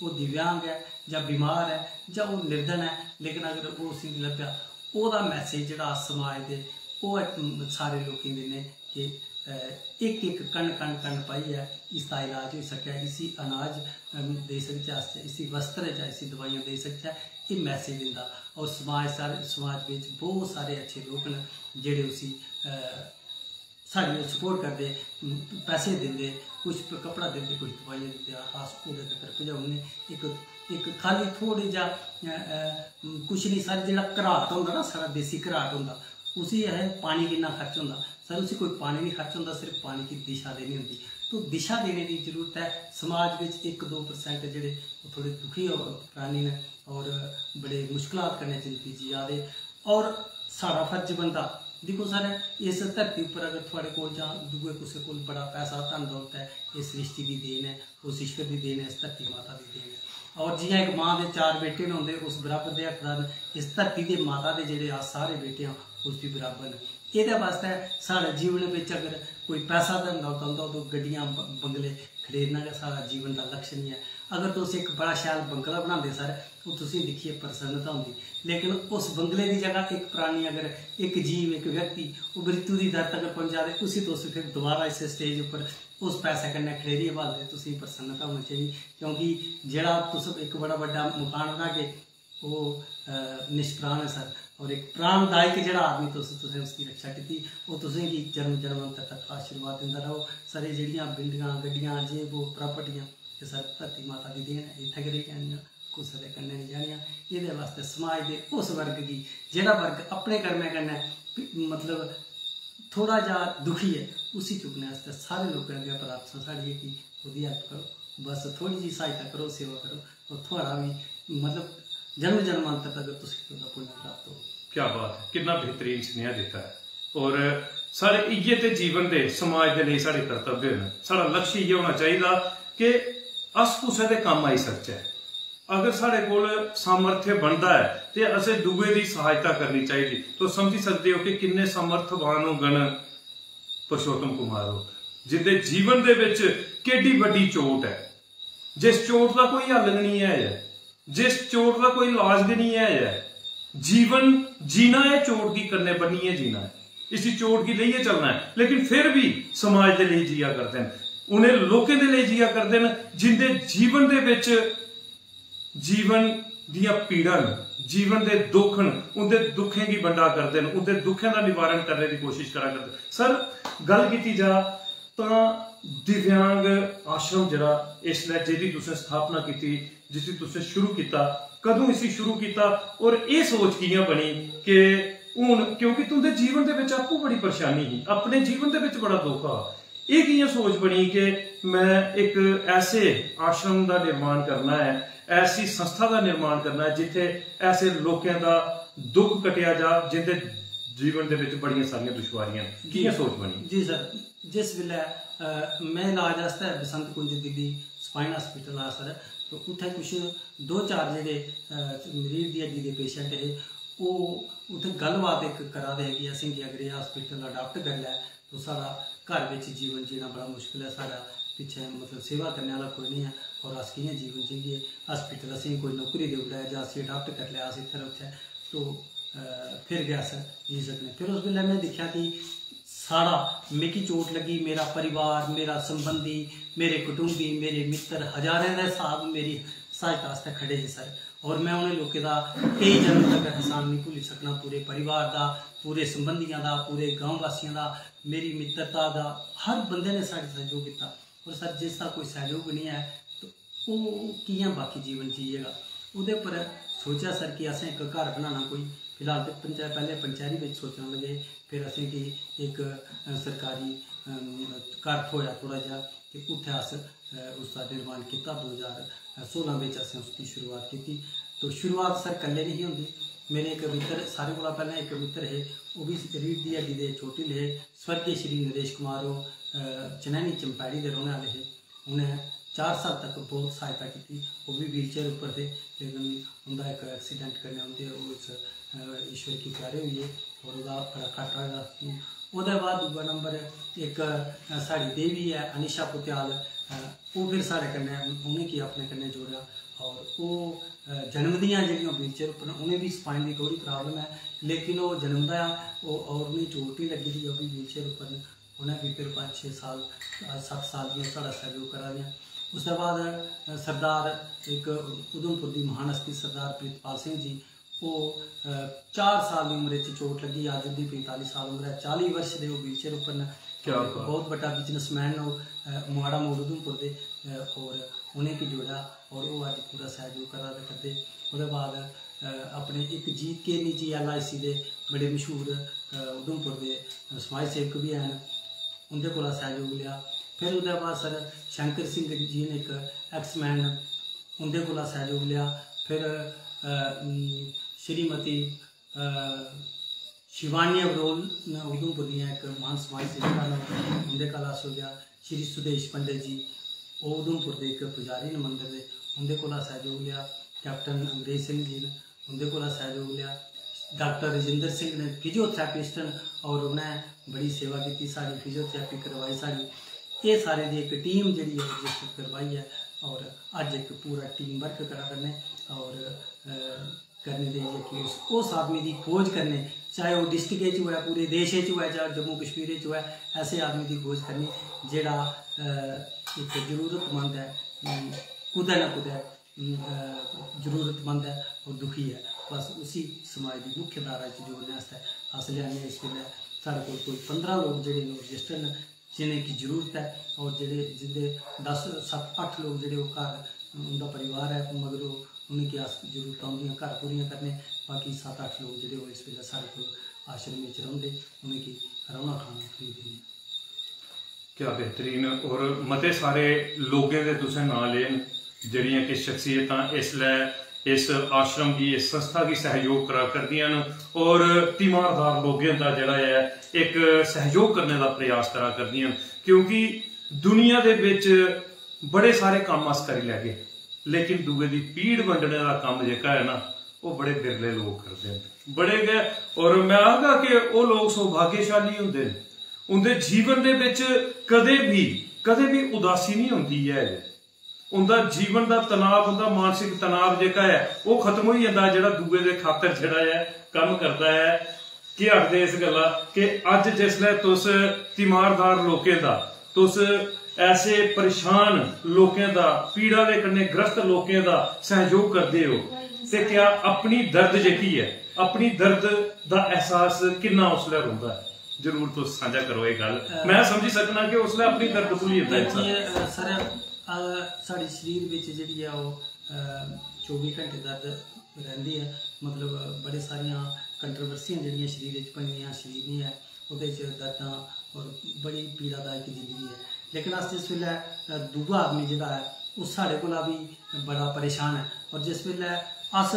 ओह् दिव्यांग ऐ जां बीमार ऐ जां ओह् निर्धन ऐ, लेकिन अगर ओह् उसी लब्भेआ, ओह्दा message जेह्ड़ा अस समाज दे, ओह् ऐ, सारे लोकें दिन्ने कि, अ, इक इक कण कण कण पाइयै इसदा इलाज होई सकै, इसी अनाज, अम, देई सकचै अस, इसी वस्त्र जां इसी दवाइयां देई सकचै, एह् message दिंदा। और समाज, सारे समाज बिच बहुत सारे अच्छे लोक न जेह्ड़े उसी, अ, साढ़ी ओह् support करदे, उम, पैसे दिंदे, कुछ प-, कपड़ा दिंदे, कुछ दवाइयां दिंदे, अस ओह्दे तक्कर पजाउने। इक, इक खाली थोह्ड़े जा, अ, अ, कुछ निं सर, जेह्ड़ा घराट होंदा ना, साढ़ा देसी घराट होंदा, उसी असें पानी किन्ना खर्च होंदा सर? उसी कोई पानी निं खर्च होंदा, सिर्फ पानी गी दिशा देनी होंदी। तो दिशा देने दी जरूरत ऐ। समाज बिच इक दो percent जेह्ड़े ओह् थोह्ड़े दुखी हो-, प्राणी न और बड़े मुश्कलात कन्नै जिंदगी जिया दे, और साढ़ा फर्ज बनदा, दिक्खो सर, इस धरती उप्पर अगर थुआढ़े कोल जां दूए कुसै कोल बड़ा पैसा, धन दौलत ऐ, एह् सृष्टि दी देन ऐ, उस ईश्वर दी देन ऐ, इस धरती माता दी देन ऐ। और जियां इक मां दे चार बेटे न होंदे, उस बराबर दे हकदार न। इस धरती दे माता दे जेह्ड़े अस सारे बेटे आं, उस बी बराबर न। एह्दे बास्तै साढ़े जीवन बिच अगर कोई पैसा, धन दौलत औंदा, उदों गड्डियां, ब-, बंगले खडेरना गै साढ़ा जीवन दा लक्ष्य निं ऐ। अगर तुस इक बड़ा शैल बंगला बनांदे सर, ओह् तुसेंगी दिक्खियै प्रसन्नता होंदी, लेकिन उस बंगले दी जगह इक प्राणी, अगर इक जीव, इक व्यक्ति, ओह् मृत्यु दी दर तगर पहुंचा दे, उसी तुस फिर दोबारा इस stage उप्पर उस पैसे कन्नै खडेरियै ब्हालदे, तुसेंगी प्रसन्नता होनी चाहिदी, क्योंकि जेह्ड़ा तुस इक बड़ा बड्डा मकान बनागे, ओह्, अ, निष्प्राण ऐ सर। और इक प्राणदायक जेह्ड़ा आदमी तुस, तुसें उसकी रक्षा कीती, ओह् तुसेंगी जन्म जन्मांतर तक आशीर्वाद दिंदा रहो। सर, एह् जेह्ड़ियां बिल्डिंगां, गड्डियां, जे वो प्रापर्टियां, एह् सर धरती माता दी देन ऐ, इत्थै गै रेही जानियां, कुसै दे कन्नै निं जानियां। एह्दे बास्तै समाज दे उस वर्ग गी, जेह्ड़ा वर्ग अपने कर्मै कन्नै, मतलब, थोह्ड़ा जा दुखी ऐ, उसी चुक्कने आस्तै सारे लोकें अग्गें प्रार्थना साढ़ी ऐ कि ओह्दी help करो, बस थोह्ड़ी जी सहायता करो, सेवा करो, और थुआढ़ा बी, मतलब, जन्म जन्मांतर तगर तुसेंगी ओह्दा पुण्य प्राप्त होग। क्या बात है, कितना बेहतरीन स्नेहा दित्ता है। और साढ़े इ'यै ते जीवन दे, समाज दे लेई साढ़े कर्तव्य न। साढ़ा लक्ष्य इ'यै होना चाहिदा कि अस कुसै दे कम्म आई सकचै। अगर साढ़े कोल सामर्थ्य बनदा ऐ ते असें दूए दी सहायता करनी चाहिदी। तुस समझी सकदे ओ कि किन्ने सामर्थवान होङन पुरुषोत्तम कुमार होर, जिंदे जीवन दे बिच केड्डी बड्डी चोट ऐ, जिस चोट दा कोई हल गै निं ऐ, जिस चोट दा कोई इलाज गै निं ऐ। जीवन जीना ऐ, चोट गी कन्नै बन्नियै जीना ऐ, इसी चोट गी लेइयै चलना ऐ, लेकिन फिर बी समाज दे लेई जिया करदे न, उ'नें लोकें दे लेई जिया करदे न जिंदे जीवन दे बिच जीवन दियां पीड़ां न, जीवन दे दुख न, उं'दे दुखें गी बंडा करदे न, उं'दे दुखें दा निवारण करने दी कोशिश करा करदे न। सर, गल्ल कीती जा तां दिव्यांग आश्रम जेह्ड़ा इसलै, जेह्दी तुसें स्थापना कीती, जिसी तुसें शुरू कीता, कदूं इसी शुरू कीता और एह् सोच कि'यां बनी कि हून, क्योंकि तुं'दे जीवन दे बिच आपूं बड़ी परेशानी ही, अपने जीवन दे बिच बड़ा दुख हा, एह् कि'यां सोच बनी कि में इक ऐसे आश्रम दा निर्माण करना ऐ, ऐसी संस्था दा निर्माण करना ऐ जित्थै ऐसे लोकें दा दुख कट्टेआ जा जिं'दे जीवन दे बिच बड़ियां सारियां दुश्वारियां न? कि'यां सोच बनी? जी सर, जिस बेल्लै, अ, में इलाज आस्तै बसंत कुंज दिल्ली स्पाइन हॉस्पिटल हा सर, तो उत्थै कुछ दो चार जेह्ड़े, अ, रीढ़ दी हड्डी दे patient हे, ओह् उत्थै गल्लबात इक करा दे हे कि असेंगी अगर एह् हॉस्पिटल adopt करी लै तो साढ़ा घर बिच जीवन जीना बड़ा मुश्कल ऐ, साढ़ा पिच्छें, मतलब, सेवा करने आह्ला कोई निं ऐ और अस कि'यां जीवन जीगे? हॉस्पिटल असेंगी कोई नौकरी देई ओड़ै जां असेंगी adopt करी लै अस इत्थै रौह्चै, तो, अ, फिर गै अस जी सकने। फिर उस बेल्लै में दिक्खेआ कि साढ़ा, मिगी चोट लग्गी, मेरा परिवार, मेरा संबंधी, मेरे कुटुंबी, मेरे मित्तर, हजारें दे स्हाब मेरी सहायता आस्तै खड़े हे सर। और में उ'नें लोकें दा केई जन्म तक एहसान निं भुल्ली सकना, पूरे परिवार दा, पूरे संबंधियां दा, पूरे गांव वासियां दा, मेरी मित्तरता दा, हर बंदे ने साढ़ा सैह्योग कीता। और सर, जिस दा कोई सैह्योग निं ऐ, तो ओह् कि'यां बाकी जीवन जीएगा? ओह्दे पर सोचेआ सर कि असें इक घर बनाना कोई, फिलहाल ते पंचै-, पैह्लें पंचैरी बिच सोचन लगे, फिर असेंगी इक, अ, सरकारी, अम, घर थ्होएआ थोह्ड़ा जेहा, ते उत्थै अस, अ, उसदा निर्माण कीता। दो ज्हार सोलां बिच असें उसदी शुरुआत कीती। तो शुरुआत सर कल्ले निं ही होंदी, मेरे इक मित्तर, सारें कोला पैह्लें इक मित्तर हे, ओह् बी रीढ़ दी हड्डी दे चोटिल हे, स्वर्गीय श्री नरेश कुमार, ओह्, अ, चनैनी चंपैड़ी दे रौह्ने आह्ले हे। उ'नें चार साल तक बहुत सहायता कीती। ओह् बी wheelchair उप्पर थे, लेकिन उं'दा इक accident कन्नै उं'दे, ओह् इस, अ, ईश्वर गी प्यारे होई गे और ओह्दा बड़ा घट्ट र'वा दा। ओह्दे बाद दूआ नंबर इक, अ, साढ़ी देवी ऐ अनिशा पुत्याल, अ, ओह् फिर साढ़े कन्नै, उ'नेंगी अपने कन्नै जोड़ेआ और ओह्, अ, जन्म दियां जेह्ड़ियां wheelchair उप्पर न, उ'नें बी spine दी थोह्ड़ी problem ऐ, लेकिन ओह् जन्म दा, ओह्, और उ'नेंगी चोट निं लग्गी दी, ओह् बी wheelchair उप्पर न। उ'नें बी फिर पंज छे साल, अ, सत्त साल दियां साढ़ा सैह्योग करा दियां। उसदे बाद, अ, सरदार इक उधमपुर दी महान हस्ती सरदार प्रीतपाल सिंह जी, ओह्, अ, चार साल दी उम्र च चोट लग्गी, अज्ज उं'दी पैंताली साल उम्र ऐ, चाली वर्ष दे ओह् wheelchair उप्पर न। क्या और बात। बहुत बड्डा businessman न ओह्, अ, मोआड़ा मोड़ उधमपुर दे, अ, और उ'नेंगी जोड़ा और ओह् अज्ज पूरा सैह्योग करा दे करदे। ओह्दे बाद, अ, अपने इक जीत के निजी LIC दे बड़े मशहूर, अ, उधमपुर दे, अ, समाज सेवक बी हैन, उं'दे कोला सैह्योग लेआ। फिर ओह्दे बाद सर शंकर सिंह जी न, इक ex man, उं'दे कोला सैह्योग लेआ। फिर, अ, उम, श्रीमती, अ, शिवानी अबरोल न, उधमपुर दियां इक महान समाज सेविका न, उं'दे कोला सैह्योग लेआ। श्री सुदेश पंडित जी, ओह् उधमपुर दे इक पुजारी न मंदर दे, उं'दे कोला सैह्योग लेआ। कैप्टन अंग्रेज सिंह जी न, उं'दे कोला सैह्योग लेआ। डाक्टर रजिंदर सिंह न, physiotherapist न, और उ'नें बड़ी सेवा कीती, साढ़ी physiotherapy करवाई साढ़ी। एह् सारे दी इक team जेह्ड़ी ऐ register करवाई ऐ और अज्ज इक पूरा team work करा करने और, अ, करने दे जेह्की उस, उस आदमी दी खोज करने, चाहे ओह् district च होऐ, पूरे देश च होऐ, चाहे जम्मू कश्मीर च होऐ, ऐसे आदमी दी खोज करनी जेह्ड़ा, अ, इक जरूरतमंद ऐ, अम, कुतै ना कुतै, अम, अ, जरूरतमंद ऐ और दुखी ऐ। बस उसी समाज दी मुख्य धारा च जोड़ने आस्तै अस लेआने। इस बेल्लै साढ़े कोल कोई पंदरां लोक जेह्ड़े न register न, जि'नेंगी जरूरत ऐ और जेह्ड़े, जिं'दे दस, सत्त, अट्ठ लोक जेह्ड़े ओह् घर, उं'दा परिवार ऐ, मगर ओह्, उ'नेंगी अस जरूरतां उं'दियां घर पूरियां करने। बाकी सत्त अट्ठ लोक जेह्ड़े ओह् इस बेल्लै साढ़े कोल आश्रम च रौंह्दे, उ'नेंगी रौह्ना खाना free दिन्ने। क्या बेहतरीन, और मते सारे लोकें दे तुसें नांऽ ले न, जेह्ड़ियां कि शख्सियतां इसलै इस आश्रम गी, इस संस्था गी सैह्योग करा करदियां न और तीमारदार लोकें दा जेह्ड़ा ऐ इक सैह्योग करने दा प्रयास करा करदियां न, क्योंकि दुनिया दे बिच बड़े सारे कम्म अस करी लैगे, लेकिन दूए दी पीड़ बंडने दा कम्म जेह्का ऐ ना, ओह् बड़े बिरले लोक करदे न। बड़े गै, और मैं आखगा कि ओह् लोक सौभाग्यशाली होंदे न, उं'दे जीवन दे बिच कदें बी, कदें बी उदासी निं होंदी ऐ। उं'दा जीवन दा तनाव, उं'दा मानसिक तनाव जेह्का ऐ, ओह् खत्म होई जंदा, जेह्ड़ा दूए दे खातर जेह्ड़ा ऐ कम्म करदा ऐ। केह् आखदे इस गल्ला कि अज्ज जिसलै तुस तीमारदार लोकें दा, तुस ऐसे परेशान लोकें दा, पीड़ा दे कन्नै ग्रस्त लोकें दा सैह्योग करदे ओ, ते क्या अपनी दर्द जेह्की ऐ, अपनी दर्द दा एहसास किन्ना उसलै रौंह्दा ऐ? जरूर तुस सांझा करो एह् गल्ल। अ, मैं समझी सकना कि उसलै अपनी दर्द भुल्ली जंदा ऐ इंसान। एह्, अ, सर, अ, साढ़े शरीर बिच जेह्ड़ी ऐ ओह्, अ, चौबी घैंटे दर्द रैंह्दी ऐ। मतलब, बड़ी सारियां कंट्रोवर्सियां जेह्ड़ियां शरीर च बनी दियां, शरीर निं ऐ, ओह्दे च दर्दां और बड़ी पीड़ादायक जिंदगी ऐ। लेकिन अस जिस बेल्लै, अ, दूआ आदमी जेह्ड़ा ऐ, ओह् साढ़े कोला बी बड़ा परेशान ऐ, और जिस बेल्लै अस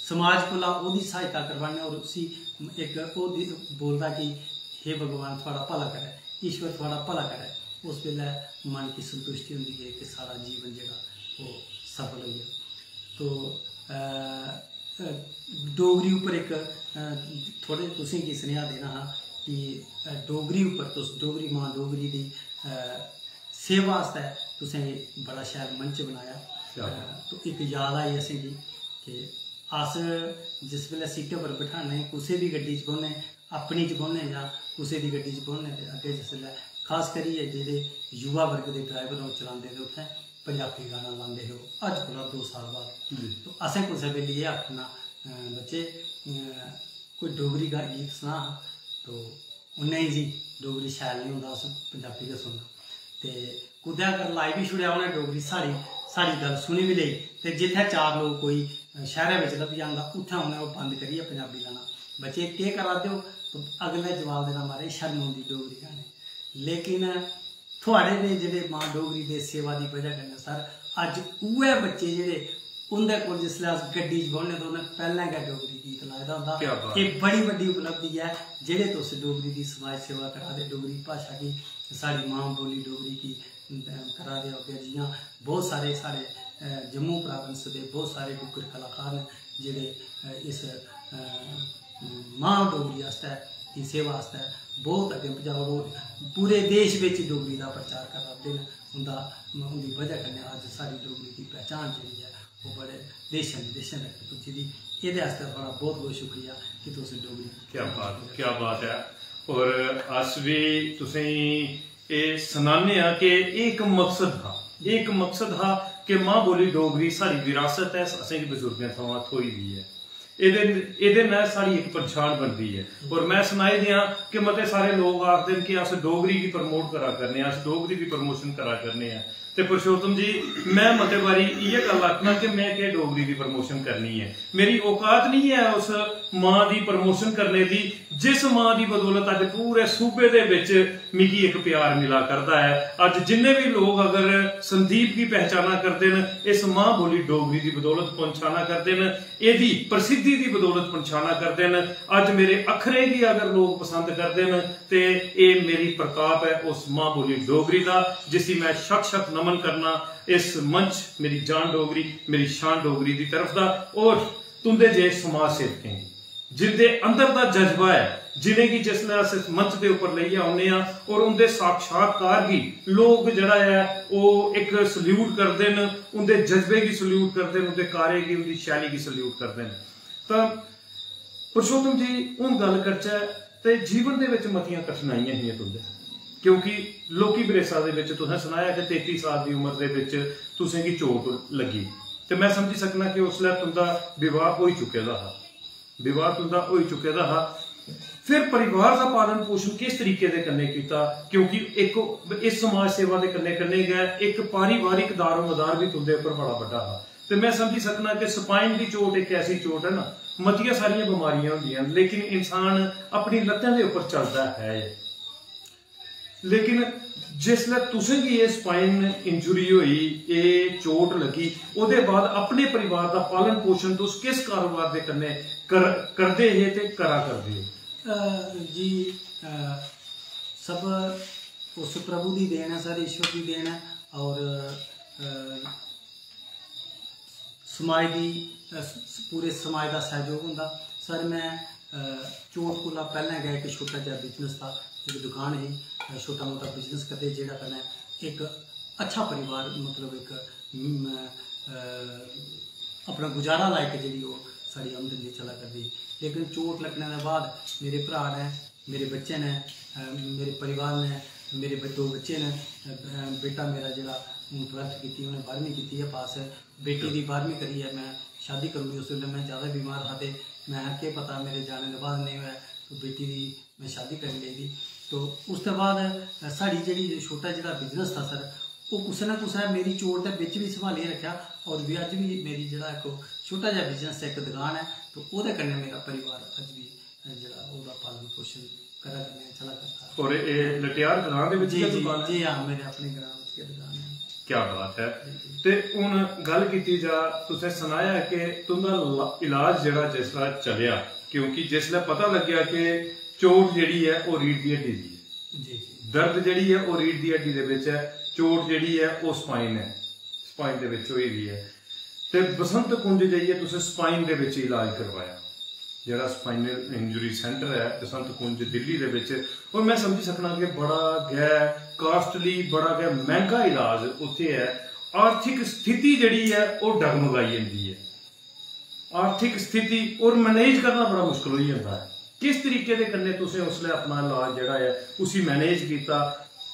समाज कोला ओह्दी सहायता करवाने और उसी इक ओह् दि-, बोलदा कि "हे भगवान, थुआढ़ा भला करै, ईश्वर थुआढ़ा भला करै", उस बेल्लै मन गी संतुश्टि होंदी ऐ कि साढ़ा जीवन जेह्ड़ा ओह् सफल होई गेआ। तो, अ, अ, डोगरी उप्पर इक, अ, थोह्ड़े तुसें गी सनेहा देना हा कि, अ, डोगरी उप्पर तुस डोगरी मां डोगरी दी, अ, सेवा आस्तै तुसें एह् बड़ा शैल मंच बनाया। क्या बात। अ, तो इक याद आई असेंगी कि अस जिस बेल्लै सीटै पर बठाने, कुसै बी गड्डी च बौह्ने, अपनी च बौह्ने जां कुसै दी गड्डी च बौह्ने, ते अग्गें जिसलै खास करियै जेह्ड़े युवा वर्ग दे ड्राइवर ओह् चलांदे, ते उत्थें पंजाबी गाना लांदे हे ओह्, अज्ज कोला दो साल बाद। जी। तो असें कुसै बेल्लै एह् आखना, अ, बच्चे, अ, कोई डोगरी गा-, गीत सना हा, तो "नेईं जी, डोगरी शैल निं होंदा, अस पंजाबी गै सुनना।" ते कुतै अगर लाई बी छुड़ेआ उ'नें डोगरी, साढ़ी, साढ़ी गल्ल सुनी बी लेई, ते जित्थै चार लोक कोई, अ, शैह्रै बिच लब्भी जान तां उत्थै उ'नें ओह् बंद करियै पंजाबी लाना। "बच्चे, केह् करा दे ओ?" ते अगले जवाब देना, "म्हाराज, शर्म औंदी डोगरी गाने।" लेकिन थुआढ़े दे जेह्ड़े मां डोगरी दे सेवा दी बजह कन्नै सर, अज्ज उ'ऐ बच्चे जेह्ड़े उं'दे कोल जिसलै अस गड्डी च बौह्ने तां उ'नें पैह्लें गै डोगरी गीत लाए दा होंदा। क्या बात। एह् बड़ी बड्डी उपलब्धि ऐ जेह्ड़े तुस डोगरी दी समाज सेवा करा दे, डोगरी भाशा गी, साढ़ी मां बोली डोगरी गी, अ, करा दे ओ। अग्गें जि'यां बहुत सारे साढ़े, अ, जम्मू प्रोविंस दे बहुत सारे डुग्गर कलाकार न जेह्ड़े, अ, इस, अ, मां डोगरी आस्तै, दी सेवा आस्तै बहुत अग्गें पजाओ। और पूरे देश बिच डोगरी दा प्रचार करा दे न। उं'दा, उं'दी बजह कन्नै अज्ज साढ़ी डोगरी दी पहचान जेह्ड़ी ऐ ओह् बड़े देशें विदेशें तक पुज्जी दी। एह्दे आस्तै थुआढ़ा बहुत बहुत शुक्रिया कि तुस डोगरी क्या बात, क्या बात ऐ। और अस बी तुसेंगी एह् सनाने आं कि एह् इक मकसद हा, एह् इक मकसद हा कि मां बोली डोगरी साढ़ी विरासत ऐ, असेंगी बजुर्गें थमां थ्होई दी ऐ। एह्दे, एह्दे नै साढ़ी इक पन्छान बनदी ऐ। और मैं सनाई देआं कि मते सारे लोक आखदे न कि अस डोगरी गी प्रमोट करा करने आं, अस डोगरी दी प्रमोशन करा करने आं। ते पुरुषोत्तम जी, मैं मते बारी इ'यै गल्ल आखना कि मैं केह् डोगरी दी प्रमोशन करनी ऐ। मेरी औकात नहीं ऐ उस मां दी प्रमोशन करने दी, जिस मां दी बदौलत अज्ज पूरे सूबे दे बिच मिगी इक प्यार मिला करदा ऐ। अज्ज जिन्ने बी लोक अगर संदीप गी पहचाना करदे न, इस मां बोली डोगरी दी बदौलत पन्छाना करदे न, एह्दी प्रसिद्धि दी बदौलत पन्छाना करदे न। अज्ज मेरे अक्खरें गी अगर लोक पसंद करदे न, ते एह् मेरी प्रताप ऐ उस मां बोली डोगरी दा, जिसी मैं शत शत नमन करना। इस मंच मेरी जान डोगरी, मेरी शान डोगरी दी तरफ दा, और तुंदे जे समाज सेवकें गी, जिंदे अंदर दा जज्बा ऐ, जिनेंगी जिसलै अस इस मंच दे उप्पर लेइयै औने आं और उंदे साक्षात्कार गी लोक जेह्ड़ा ऐ ओह् इक सल्यूट करदे न, उंदे जज्बे गी सल्यूट करदे न, उंदे कार्य गी, उंदी शैली गी सल्यूट करदे न। तां पुरुषोत्तम जी, हून गल्ल करचै ते जीवन दे बिच मतियां कठिनाइयां हियां तुंदे, क्योंकि लौह्की बरेसा दे बिच तुसें सनाया कि तेती साल दी उम्र दे बिच तुसेंगी चोट लग्गी, ते मैं समझी सकना कि उसलै तुंदा विवाह होई चुके दा हा, विवाह तुंदा होई चुके दा हा। फिर परिवार दा पालन पोषण किस तरीके दे कन्नै कीता? क्योंकि इक इस समाज सेवा दे कन्नै कन्नै गै इक पारिवारिक दारोमदार बी तुंदे उप्पर बड़ा बड्डा हा। ते मैं समझी सकना कि स्पाइन दी चोट इक ऐसी चोट ऐ ना, मतियां सारियां बमारियां होंदियां न, लेकिन इंसान अपनी लत्तें दे उप्पर चलदा है। लेकिन जिसलै तुसेंगी एह् स्पाइन इंजुरी होई, एह् चोट लग्गी, ओह्दे बाद अपने परिवार दा पालन पोषण तुस किस कारोबार दे कन्नै कर-, करदे हे ते करा करदे ओ? अ, जी, अ, सब उस प्रभु दी देन ऐ, सर, ईश्वर दी देन ऐ। और, अ, समाज दी, अ, स-, पूरे समाज दा सैह्योग होंदा। सर, मैं, अ, चोट कोला पैह्लें गै इक छोटा जेहा बिजनेस था, इक दुकान ही, अ, छोटा मोटा बिजनेस करदे, जेह्ड़ा कन्नै इक अच्छा परिवार, मतलब, इक, म, अ, अपना गुजारा लायक जेह्ड़ी ओह् साढ़ी आमदनी चला करदी ही। लेकिन चोट लग्गने दे बाद मेरे भ्राऽ ने, मेरे बच्चे ने, अ, मेरे परिवार ने, मेरे ब-, दो बच्चे ने, अ, अ, बेटा मेरा जेह्ड़ा हून ट्वेल्थ कीती, उ'नें बारहवीं कीती ऐ पास, बेटी दी बारहवीं करियै मैं शादी करी ओड़ी। उस बेल्लै मैं ज़्यादा बीमार हा ते मैं आखेआ, "केह् पता मेरे जाने दे बाद नेईं होऐ, तो बेटी दी मैं शादी करी लेई दी।" तो उसदे बाद, अ, साढ़ी जेह्ड़ी छोटा जेह्ड़ा बिजनेस था सर, ओह् कुसै ना कुसै मेरी चोट दे बिच बी संभालियै रक्खेआ, और बी अज्ज बी मेरी जेह्ड़ा इक छोटा जेहा बिजनेस ऐ, इक दकान ऐ, तो ओह्दे कन्नै मेरा परिवार अज्ज बी, अ, जेह्ड़ा ओह्दा पालन पोषण करा करने आं, चला करदा। और एह् लटियार ग्रां दे बिच जी, गै जी, दुकान ऐ? जी हां, मेरे अपने ग्रां बिच गै दुकान ऐ। क्या बात ऐ। जी, जी। ते हुन गल्ल कीती जा, तुसें सनाया कि तुंदा ला-, इलाज जेह्ड़ा जिसलै चलेआ, क्योंकि जिसलै पता लग्गेआ कि चोट जेह्ड़ी ऐ ओह् रीढ़ दी हड्डी दी ऐ, जी, जी। दर्द जेह्ड़ी ऐ ओह् रीढ़ दी हड्डी दे बिच ऐ, चोट जेह्ड़ी ऐ ओह् स्पाइन ऐ, स्पाइन दे बिच होई दी ऐ। ते बसंत कुंज जाइयै तुसें स्पाइन दे बिच इलाज करवाया, जेह्ड़ा स्पाइनल इंजरी सेंटर ऐ बसंत कुंज दिल्ली दे बिच। और मैं समझी सकना कि बड़ा गै कास्टली, बड़ा गै मैंह्गा इलाज उत्थै ऐ। आर्थिक स्थिति जेह्ड़ी ऐ ओह् डगमगाई जंदी ऐ। आर्थिक स्थिति और मैनेज करना बड़ा मुश्कल होई जंदा ऐ। किस तरीके दे कन्नै तुसें उसलै अपना इलाज जेह्ड़ा ऐ उसी मैनेज कीता?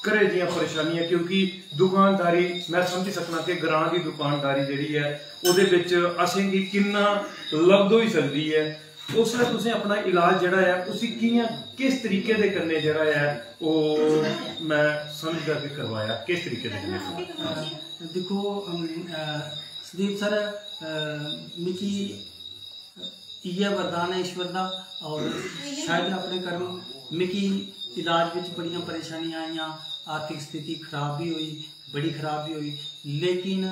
घरै दियां परेशानियां, क्योंकि दुकानदारी, मैं समझी सकना कि ग्रां दी दुकानदारी जेह्ड़ी ऐ ओह्दे बिच असेंगी किन्ना लब्ध होई सकदी ऐ, उसलै तुसें अपना इलाज जेह्ड़ा ऐ उसी कि'यां, किस तरीके दे कन्नै जेह्ड़ा ऐ ओह् मैं समझदा कि करवाया, किस तरीके दे कन्नै करवाया? अ, दिक्खो, अम, अ, संदीप सर, अ, मिगी इ'यै वरदान ऐ ईश्वर दा, और शायद अपने कर्म, मिगी इलाज बिच बड़ियां परेशानियां आइयां, आर्थिक स्थिति खराब बी होई, बड़ी खराब बी होई, लेकिन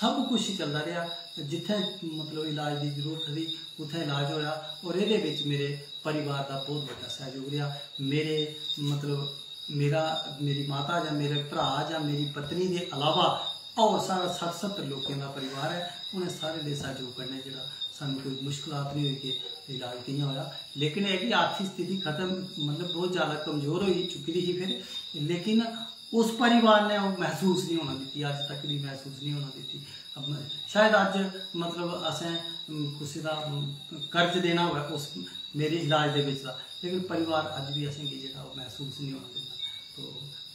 सब कुछ ही चलदा रेहा। जित्थै, मतलब, इलाज दी जरूरत ही, उत्थै इलाज होआ। और एह्दे बिच मेरे परिवार दा बहुत बड्डा सैह्योग रेहा। मेरे, मतलब, मेरा, मेरी माता जां मेरे भ्राऽ जां मेरी पत्नी दे अलावा होर साढ़ा सट्ठ सत्तर लोकें दा परिवार ऐ। उ'नें सारें दे सैह्योग कन्नै जेह्ड़ा सानूं कोई मुश्कलात निं होई कि इलाज कि'यां होआ। लेकिन एह् कि आर्थिक स्थिति खत्म, मतलब, बहुत ज़्यादा कमज़ोर होई चुकी दी ही फिर, लेकिन उस परिवार ने ओह् मसूस निं होना दित्ती, अज्ज तक बी मसूस निं होना दित्ती। अब शायद अज्ज, मतलब, असें, उम, कुसै दा, उम, कर्ज देना होऐ उस मेरे इलाज दे बिच दा, लेकिन परिवार अज्ज बी असेंगी जेह्ड़ा ओह् मसूस निं होना दिंदा। तो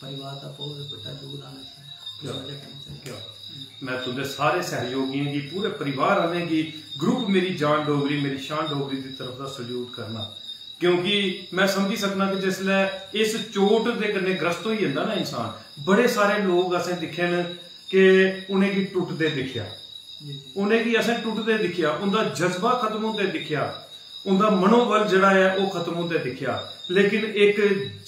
परिवार दा बहुत बड्डा योगदान ऐ इसमें, उस क्या? वजह कन्नै चलेआ। क्या? मैं तुंदे सारे सहयोगियें गी, पूरे परिवार आह्लें गी, ग्रुप मेरी जान डोगरी, मेरी शान डोगरी दी तरफ दा सल्यूट करना, क्योंकि मैं समझी सकना कि जिसलै इस चोट दे कन्नै ग्रस्त होई जंदा ना इंसान, बड़े सारे लोग असें दिक्खे न कि उ'नेंगी टुटदे दिक्खेआ, जी, जी। उ'नेंगी असें टुटदे दिक्खेआ, उं'दा जज्बा खत्म होंदे दिक्खेआ, उं'दा मनोबल जेह्ड़ा ऐ ओह् खत्म होंदे दिक्खेआ। लेकिन इक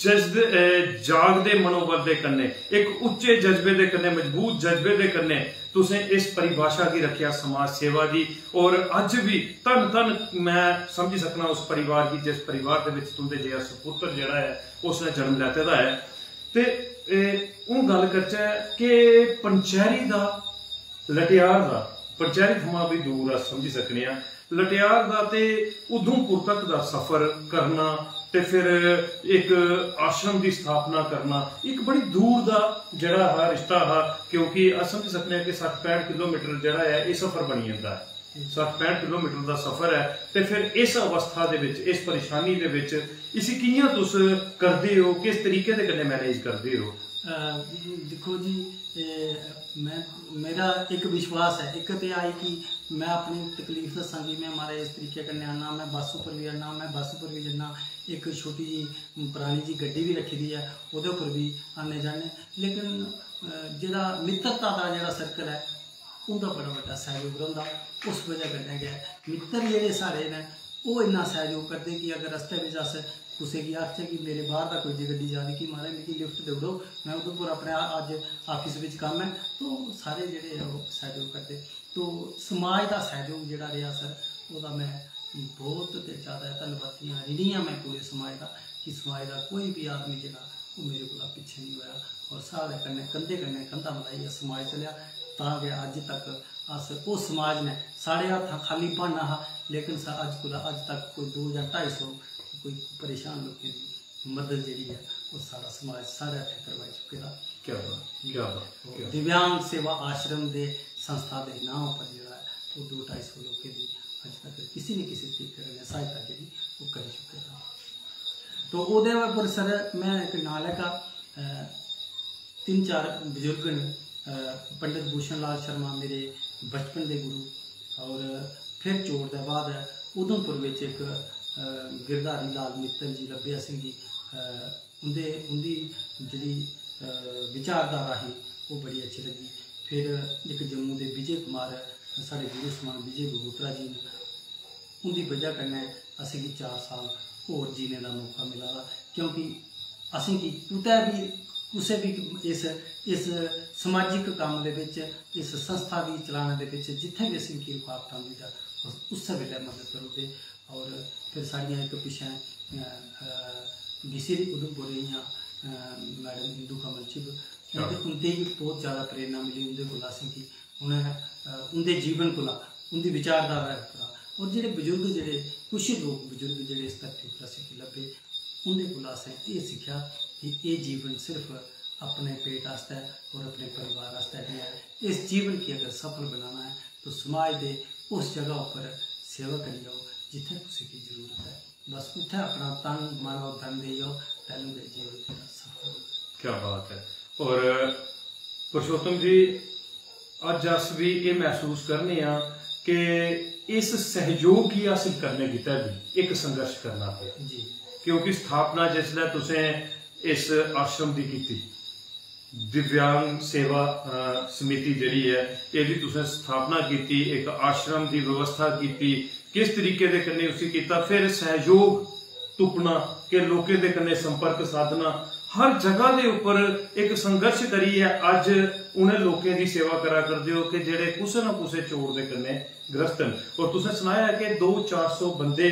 जज्द-, अ, जागदे मनोबल दे कन्नै, इक उच्चे जज्बे दे कन्नै, मजबूत जज्बे दे कन्नै तुसें इस परिभाशा गी रक्खेआ समाज सेवा दी। और अज्ज बी धन धन, मैं समझी सकना उस परिवार गी जिस परिवार दे बिच तुं'दे जेहा सुपुत्र जेह्ड़ा ऐ उसने जन्म लैते दा ऐ। ते, ए, हून गल्ल करचै कि पंचैरी दा लटियार दा, पंचैरी थमां बी दूर अस समझी सकने आं। लटियार दा ते उधमपुर तक दा सफर करना ते फिर इक आश्रम दी स्थापना करना, इक बड़ी दूर दा जेह्ड़ा हा रिश्ता हा, क्योंकि अस समझी सकने आं कि सट्ठ पैंह्ठ किलोमीटर जेह्ड़ा ऐ एह् सफर बनी जंदा ऐ। सट्ठ पैंह्ठ किलोमीटर दा सफर ऐ ते फिर इस अवस्था दे बिच, इस परेशानी दे बिच इसी कि'यां तुस करदे ओ, किस तरीके दे कन्नै मैनेज करदे ओ? अ, दिक्खो जी, ए, मैं, मेरा इक विश्वास ऐ, इक ते आई कि मैं अपनी तकलीफ दस्सां कि मैं, महाराज, इस तरीके कन्नै आना, मैं बस उप्पर बी आना, मैं बस उप्पर बी जन्ना, इक छोटी जी परानी जी गड्डी बी रक्खी दी ऐ, ओह्दे उप्पर बी आने जाने। लेकिन, अ, जेह्ड़ा मित्रता दा जेह्ड़ा सर्कल ऐ, उं'दा बड़ा बड्डा सैह्योग रौंह्दा। उस वजह कन्नै गै मित्तर जेह्ड़े साढ़े न, ओह् इन्ना सैह्योग करदे कि अगर रस्ते बिच अस कुसै गी आखचै कि मेरे बाह्र दा कोई जे गड्डी जा दी कि, "महाराज, मिगी लिफ्ट देई ओड़ो, मैं उधमपुर अपने आ-, अज्ज आफिस बिच कम्म ऐ", तो सारे जेह्ड़े ऐ ओह् सैह्योग करदे। तो समाज दा सैह्योग जेह्ड़ा रेहा सर, ओह्दा मैं बहुत ते ज़्यादा धन्नवादी आं, ऋणी आं मैं पूरे समाज दा कि समाज दा कोई बी आदमी जेह्ड़ा ओह् मेरे कोला पिच्छें निं होएआ। और साढ़े कन्नै कंधे कन्नै कंधा मलाइयै समाज चलेआ, तां गै अज्ज तक अस, ओह् समाज ने साढ़े हत्थां खाल्ली ब्हाना हा, लेकिन सा-, अज्ज कोला अज्ज तक कोई दो जां ढाई सौ कोई परेशान लोकें दी मदद जेह्ड़ी ऐ, ओह् साढ़ा समाज साढ़े हत्थें करवाई चुके दा। क्या बात, क्या बात, और क्या बात। दिव्यांग सेवा आश्रम दे संस्था दे नांऽ उप्पर जेह्ड़ा ऐ, ओह् दो ढाई सौ लोकें दी अज्ज तक किसी न किसी तरीके कन्नै सहायता जेह्ड़ी ओह् करी चुके दा। तो ओह्दे उप्पर सर में इक नांऽ लैगा, अ, तिन्न चार बजुर्ग न, अ, पंडित भूषण लाल शर्मा मेरे बचपन दे गुरु, और फिर चोट दे बाद उधमपुर बिच इक, अ, गिरधारी लाल मित्तल जी लब्भे असेंगी। अ, उं'दे, उं'दी जेह्ड़ी, अ, विचारधारा ही, ओह् बड़ी अच्छी लग्गी। फिर इक जम्मू दे विजय कुमार, साढ़े गुरु समान विजय गगोत्रा जी न, उं'दी बजह कन्नै असेंगी चार साल होर जीने दा मौका मिला दा, क्योंकि असेंगी कुतै बी, कुसै बी इस, इस समाजिक कम्म दे बिच, इस संस्था गी चलाने दे बिच जित्थै बी असेंगी रुकावट आंदी तां अस उस्सै बेल्लै मदद करी ओड़दे। और फिर साढ़ियां इक पिच्छें, अ, अ, डीसी उधमपुर रेहियां, अ, मैडम इंदू कमल चिब, उं'दे, उं'दे बी बहुत ज़्यादा प्रेरणा मिली उं'दे कोला असेंगी। उ'नें, अ, उं'दे जीवन कोला, उं'दी विचारधारा कोला, और जेह्ड़े बजुर्ग, जेह्ड़े कुछ लोक बजुर्ग जेह्ड़े इस धरती पर असेंगी लब्भे, उं'दे कोला असें एह् सिक्खेआ कि एह् जीवन सिर्फ अपने पेट आस्तै और अपने परिवार आस्तै निं ऐ। इस जीवन गी अगर सफल बनाना ऐ तो समाज दे उस जगह उप्पर सेवा करी जाओ जित्थै कुसै गी जरूरत ऐ। बस उत्थै अपना तन, मन और धन देई जाओ, तैलूं गै जीवन जेह्ड़ा सफल होग। क्या बात है। और पुरुषोत्तम जी, अज्ज अस भी एह् महसूस करने आं कि इस सैह्योग गी हासल करने गितै बी इक संघर्श करना पेआ। जी। क्योंकि स्थापना जिसलै तुसें इस आश्रम दी कीती, दिव्यांग सेवा, अ, समिति जेह्ड़ी ऐ, एह्दी तुसें स्थापना कीती, इक आश्रम दी व्यवस्था कीती, किस तरीके दे कन्नै उसी कीता, फिर सैह्योग तुप्पना, कि लोकें दे कन्नै संपर्क साधना, हर जगह दे उप्पर इक संघर्ष करियै अज्ज उ'नें लोकें दी सेवा करा करदे ओ कि जेह्ड़े कुसै ना कुसै चोट दे कन्नै ग्रस्त न। और तुसें सनाया कि दो चार सौ बंदे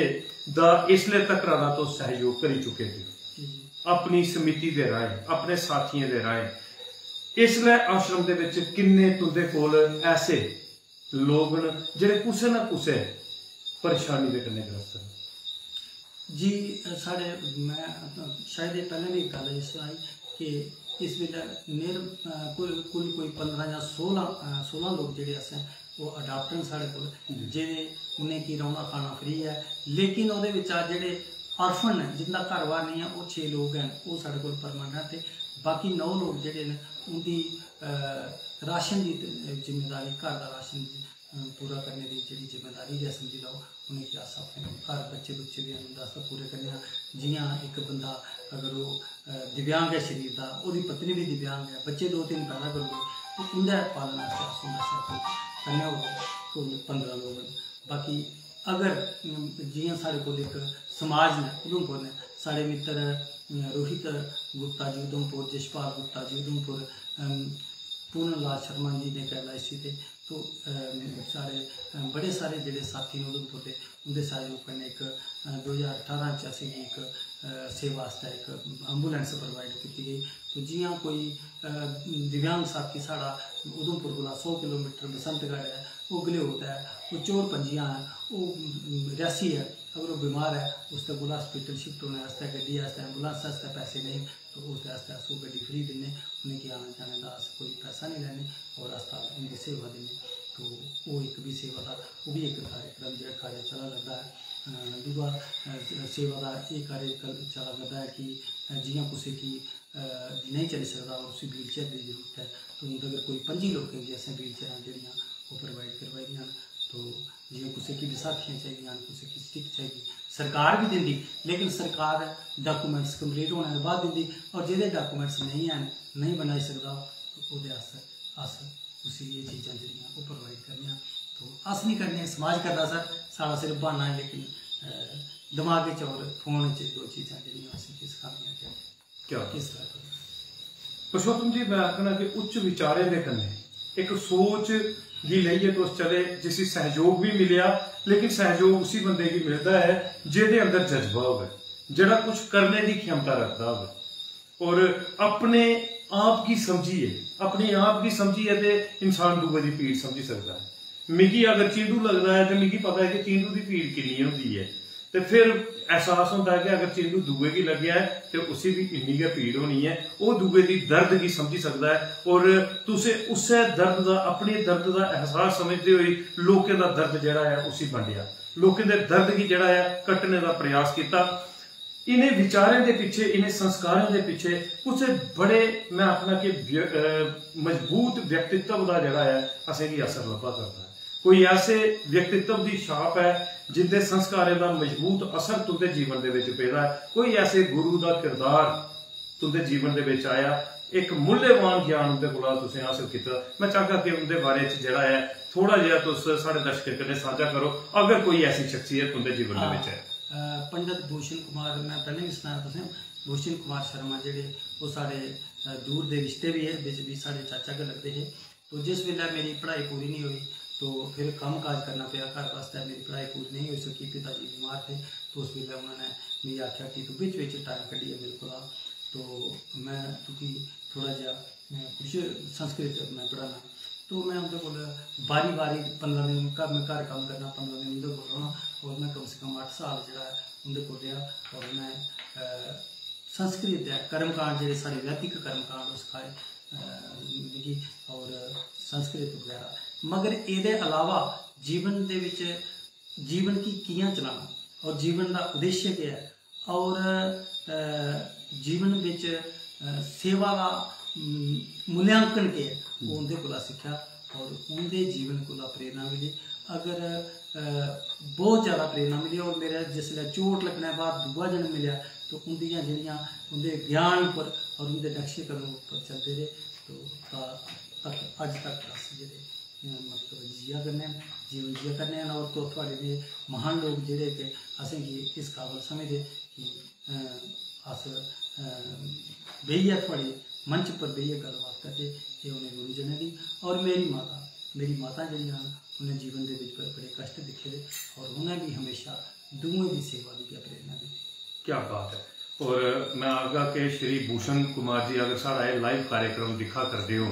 दा इसलै तकरा दा तुस सैहयोग करी चुके दे ओ अपनी समिति दे राहें, अपने साथियें दे राहें। इसलै आश्रम दे बिच किन्ने तुंदे कोल ऐसे लोग न जेह्ड़े कुसै ना कुसै परेशानी दे कन्नै ग्रस्त न? जी, साढ़े, मैं शायद एह् पैह्लें बी गल्ल इस आई कि इस बेल्लै नेर कुल कुल कोई पंदरां जां सोलां सोलां लोक जेह्ड़े असें, ओह् अडाप्टर न साढ़े कोल, जेह्दे उ'नेंगी रौह्ना खाना फ्री ऐ। लेकिन ओह्दे बिच्चा जेह्ड़े आर्फन न, जिंदा घर बार नेईं ऐ, ओह् छे लोक हैन, ओह् साढ़े कोल परमानेंट ते बाकी नौ लोक जेह्ड़े न, उं'दी राशन दी जिम्मेदारी, घर दा राशन पूरा करने दी जेह्ड़ी जिम्मेदारी गै समझी लैओ। उ'नेंगी अस अपने घर बच्चे बुच्चे बी उं'दे आस्तै पूरे करने आं। जि'यां इक बंदा अगर ओह् दिव्यांग ऐ शरीर दा, ओह्दी पत्नी बी दिव्यांग ऐ, बच्चे दो तिन्न पैदा करी ओड़े, ते उं'दे पालन आस्तै अस उं'दे आस्तै कोई करने होग कोई पंदरां लोक न। बाकी अगर जि'यां साढ़े कोल इक समाज न उधमपुर न, साढ़े मित्तर रोहित गुप्ता जी उधमपुर, यशपाल गुप्ता जी उधमपुर, पूनम लाल शर्मा जी ने एल आई सी दे, तो साढ़े बड़े सारे जेह्ड़े साथी न उधमपुर दे, उं'दे सैह्योग कन्नै इक दो ज्हार ठारां च असेंगी इक सेवा आस्तै इक एम्बुलेंस प्रोवाइड कीती गई। तो जि'यां कोई दिव्यांग साथी साढ़ा उधमपुर कोला सौ किलोमीटर बसंतगढ़ ऐ, ओह् गलेओत ऐ, ओह् चोर पंजियां ऐ, ओह् रियासी ऐ, अगर ओह् बमार ऐ, उसदे कोल हॉस्पिटल शिफ्ट होने आस्तै, गड्डी आस्तै, एम्बुलेंस आस्तै पैसे नेईं, तो उसदे आस्तै अस ओह् गड्डी फ्री दिन्ने। उ'नेंगी आने जाने दा अस कोई पैसा नेईं लैन्ने और अस्पताल उं'दी सेवा दिन्ने। तो ओह् इक बी सेवा दा, ओह् बी इक कार्यक्रम जेह्ड़ा कार्य चला करदा ऐ। दूआ सेवा दा एह् कार्य चला करदा ऐ कि जि'यां कुसै गी नेईं चली सकदा और उसी व्हील चेयर दी जरूरत ऐ, तो हून तगर कोई पंजी लोकें गी असें व्हील चेयरां जेह्ड़ियां ओह् प्रोवाइड करवाई दियां न। तो जि'यां कुसै गी बसाखियां चाहिदियां न, कुसै गी स्टिक चाहिदी, सरकार बी दिंदी, लेकिन सरकार डाकूमेंट्स कंप्लीट होने दे बाद दिंदी। और जेह्दे डाकूमेंट्स नेईं हैन, नेईं बनाई सकदा, तो ओह्दे आस्तै अस उसी एह् चीज़ां जेह्ड़ियां ओह् प्रोवाइड करने आं। तो अस निं करने, समाज करदा सर, साढ़ा सिर्फ ब्हाना ऐ, लेकिन दमाग च और फोन च दो चीज़ां जेह्ड़ियां असेंगी सखांदियां कि क्या? किस तरह? पुरुषोत्तम जी, मैं आखना कि उच्च विचारें दे कन्नै इक सोच गी लेइयै तुस चले, जिसी सैहयोग बी मिलेआ, लेकिन सैहयोग उसी बंदे गी मिलदा ऐ जेह्दे अंदर जज्बा होवे, जेह्ड़ा कुछ करने दी क्षमता रखदा होवे और अपने आप गी समझियै, अपने आप गी समझियै ते इंसान दूए दी पीड़ समझी सकदा ऐ। मिगी अगर चिंडू लगदा ऐ ते मिगी पता ऐ कि चिंडू दी पीड़ किन्नी होंदी ऐ, ते फिर एहसास होंदा ऐ कि अगर चिंडू दूए गी लग्गेआ ऐ ते उसी बी इन्नी गै पीड़ होनी ऐ। ओह् दूए दी दर्द गी समझी सकदा ऐ और तुसें उस्सै दर्द दा, अपने दर्द दा एहसास समझदे होई लोकें दा दर्द जेह्ड़ा ऐ उसी बंडेआ, लोकें दे दर्द गी जेह्ड़ा ऐ कट्टने दा प्रयास कीता। इ'नें विचारें दे पिच्छे, इ'नें संस्कारें दे पिच्छे कुसै बड़े, मैं आखना कि व्य-, अ, मजबूत व्यक्तित्व दा जेह्ड़ा ऐ असेंगी असर लब्भा करदा ऐ। कोई ऐसे व्यक्तित्व दी छाप ऐ जिंदे संस्कारें दा मजबूत असर तुंदे जीवन दे बिच पेदा ऐ। कोई ऐसे गुरु दा किरदार तुंदे जीवन दे बिच आया, इक मूल्यवान ज्ञान उंदे कोला तुसें हासल कीता। मैं चाहगा कि उंदे बारे च जेह्ड़ा ऐ थोड़ा जेहा तुस साढ़े दर्शकें कन्नै सांझा करो, अगर कोई ऐसी शख्सियत तुंदे जीवन दे हां। बिच ऐ। अ, पंडित भूषण कुमार, मैं पैह्लें बी सनाया तुसें, भूषण कुमार शर्मा जेह्ड़े, ओह् साढ़े, अ, दूर दे रिश्ते बी हे, बिच बी साढ़े चाचा गै लगदे हे। तो जिस बेल्लै मेरी पढ़ाई पूरी नहीं हुई, तो फिर कम्म काज करना पेआ घर बास्तै, मेरी पढ़ाई पूरी नहीं होई सकी, पिता जी बीमार थे, तो उस बेल्लै उन्होंने मिगी आखेआ कि तू बिच बिच टाइम कड्ढियै मेरे कोल आ। तो मैं तुगी थोड़ा जेहा, मैं कुछ संस्कृत मैं पढ़ाना। तो मैं उं'दे कोल बारी बारी पंदरां दिन घर, मैं घर कम्म करना, पंदरां दिन उं'दे कोल रौह्ना, और मैं कम से कम अट्ठ साल जेह्ड़ा ऐ उं'दे कोल रेहा। और मैं, अ, संस्कृत दे कर्मकांड, जेह्ड़े साढ़े वैदिक कर्मकांड, ओह् सखाए, अ, मिगी, और संस्कृत बगैरा। मगर एह्दे अलावा जीवन दे बिच जीवन गी कि'यां चलाना और जीवन दा उद्देश्य केह् ऐ, और, अ, जीवन बिच, अ, सेवा दा, उम, मूल्यांकन केह् ऐ, ओह् उं'दे कोला सिक्खेआ और उं'दे जीवन कोला प्रेरणा मिली। अगर, अ, बहुत ज्यादा प्रेरणा मिली और मेरे जिसलै चोट लग्गने दे बाद दूआ जन्म मिलेआ, तो उं'दियां जेह्ड़ियां उं'दे ज्ञान उप्पर और उं'दे नक्शे कदम उप्पर चलदे रेह्, तो ता-, तक, अज्ज तक अस जेह्ड़े, अ, मतलब जिया करने न, जीवन जिया करने न। और तो थुआढ़े नेह् महान लोक जेह्ड़े कि असेंगी इस काबल समझदे कि, अ, अस बेहियै थुआढ़े मंच पर बेहियै गल्लबात करदे। एह् उ'नें गुरुजनें दी और मेरी माता, मेरी माता जेह्ड़ियां न, उ'नें जीवन दे बिच बड़े कष्ट दिक्खे दे और उ'नें बी हमेशा दूएं दी सेवा दी गै प्रेरणा दित्ती। क्या बात है। और मैं आखगा कि श्री भूषण कुमार जी अगर साढ़ा एह् लाइव कार्यक्रम दिक्खा करदे हो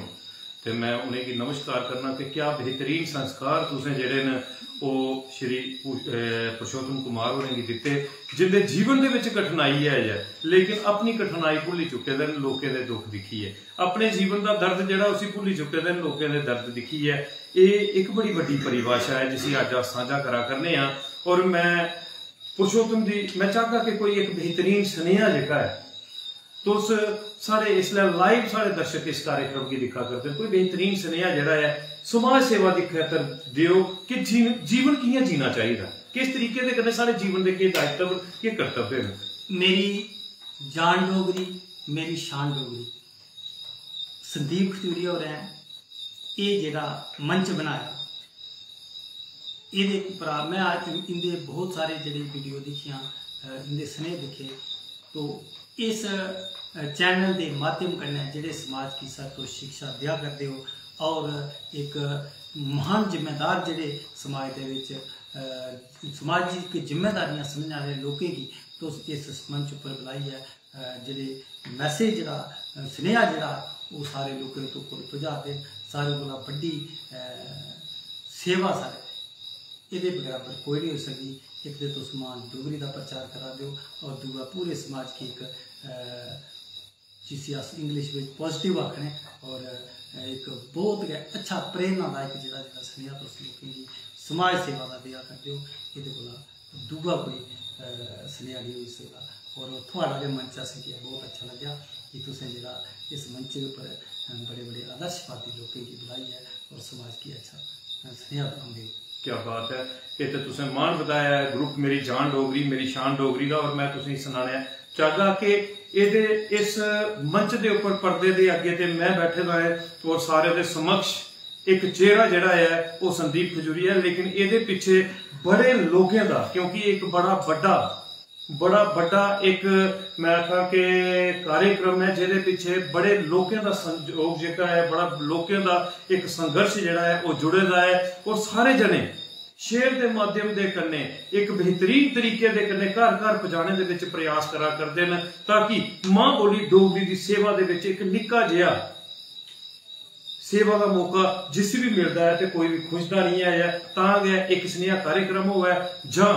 ते मैं उ'नेंगी नमस्कार करना कि क्या बेहतरीन संस्कार तुसें जेह्ड़े न ओह् श्री पुरुषोत्तम कुमार होरें गी दित्ते, जिंदे जीवन दे बिच कठिनाई ऐ लेकिन अपनी कठिनाई भुल्ली चुके दे न लोकें दे दुख दिक्खियै, अपने जीवन दा दर्द जेह्ड़ा उसी भुल्ली चुके दे न लोकें दे दर्द दिक्खियै। एह् इक बड़ी बड्डी परिभाशा ऐ जिसी अज्ज अस सांझा करा करने आं। और मैं पुरुषोत्तम जी, मैं चाहगा कि कोई इक बेहतरीन सनेहा जेह्का ऐ तुस साढ़े इसलै लाइव साढ़े दर्शक इस कार्यक्रम गी दिक्खा करदे न, कोई बेहतरीन सनेहा जेह्ड़ा ऐ समाज सेवा दी खातर देओ कि जीव, जीवन कि'यां जीना चाहिदा, किस तरीके दे कन्नै साढ़े जीवन दे केह् दायित्व न, केह् कर्तव्य न। मेरी जान डोगरी, मेरी शान डोगरी। संदीप खजूरिया होरें एह् जेह्ड़ा मंच बनाया, एह्दे उप्परा मैं अज्ज इंदे बहुत सारे जेह्ड़े वीडियो दिक्खियां, इंदे स्नेह दिक्खे, तो इस चैनल दे माध्यम कन्नै जेह्ड़े समाज गी सर तुस शिक्षा देआ करदे ओ और इक महान जिम्मेदार जेह्ड़े समाज दे बिच समाजिक जिम्मेदारियां समझने आह्ले लोकें गी तुस इस मंच उप्पर बुलाइयै जेह्ड़े मैसेज जेह्ड़ा सनेहा जेह्ड़ा ओह् सारे लोकें तक पजाऽ दे। सारें कोला बड्डी सेवा साढ़े एह्दे बराबर कोई निं होई सकदी। इक ते तुस मां डोगरी दा प्रचार करा दे ओ और दूआ पूरे समाज गी इक जिसी अस इंग्लिश बिच पॉजिटिव आखने और इक बहुत गै अच्छा प्रेरणादायक जेह्ड़ा जेह्ड़ा सनेहा तुस लोकें गी समाज सेवा दा देआ करदे ओ। एह्दे कोला दूआ कोई सनेहा निं होई सकदा और थुआढ़ा गै मंच असेंगी बहुत अच्छा लग्गेआ कि तुसें जेह्ड़ा इस मंच उप्पर बड़े बड़े आदर्शवादी लोकें गी बुलाइयै और समाज गी अच्छा सनेहा पांदे ओ। क्या बात है। एह् ते तुसें मान बधाया ऐ ग्रुप मेरी जान डोगरी मेरी शान डोगरी दा। और मैं तुसेंगी सनाना चाहगा कि एह्दे इस मंच दे उप्पर पर्दे दे अग्गें ते मैं बैठे दा ऐ और सारे दे समक्ष इक चेहरा जेह्ड़ा ऐ ओह् संदीप खजूरिया ऐ, लेकिन एह्दे पिच्छे बड़े लोकें दा, क्योंकि इक बड़ा बड्डा बड़ा बड्डा इक मैं आखां कि कार्यक्रम ऐ जेह्दे पिच्छे बड़े लोकें दा संजोग जेह्का ऐ, बड़ा लोकें दा इक संघर्ष जेह्ड़ा ऐ ओह् जुड़े दा ऐ। और सारे जने शेयर दे माध्यम दे कन्नै इक बेहतरीन तरीके दे कन्नै घर घर पजाने दे बिच प्रयास करा करदे न ताकि मां बोली डोगरी दी सेवा दे बिच इक निक्का जेहा सेवा दा मौका जिसी बी मिलदा ऐ ते कोई बी खुंझदा निं ऐ तां गै इक सनेहा कार्यक्रम होऐ जां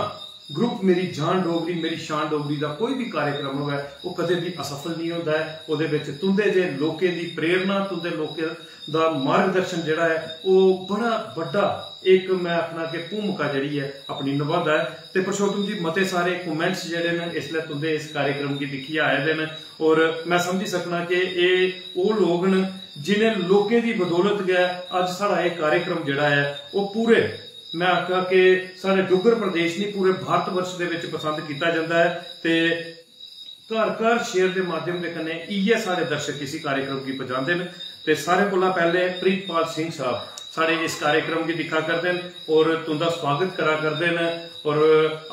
ग्रुप मेरी जान डोगरी मेरी शान डोगरी दा कोई बी कार्यक्रम होऐ ओह् कदें बी असफल निं होंदा ऐ। ओह्दे बिच तुं'दे जे लोकें दी प्रेरणा तुं'दे लोकें दा मार्गदर्शन जेह्ड़ा ऐ ओह् बड़ा बड्डा इक मैं आखना कि भूमिका जेह्ड़ी ऐ अपनी नभांदा ऐ। ते पुरुषोत्तम जी मते सारे कमेंट्स जेह्ड़े न इसलै तुं'दे इस कार्यक्रम गी दिक्खियै आए दे न और मैं समझी सकना कि एह् ओह् लोक न जिनें लोकें दी बदौलत गै अज्ज साढ़ा एह् कार्यक्रम जेह्ड़ा ऐ ओह् पूरे मैं आखगा कि साढ़े डुग्गर प्रदेश निं पूरे भारत वर्ष दे बिच पसंद कीता जंदा ऐ ते घर घर शेयर दे माध्यम दे कन्नै इ'यै साढ़े दर्शक इसी कार्यक्रम गी पजांदे न। ते सारें कोला पैह्ले प्रीतपाल सिंह साहब साढ़े इस कार्यक्रम गी दिक्खा करदे न और तुं'दा स्वागत करा करदे न और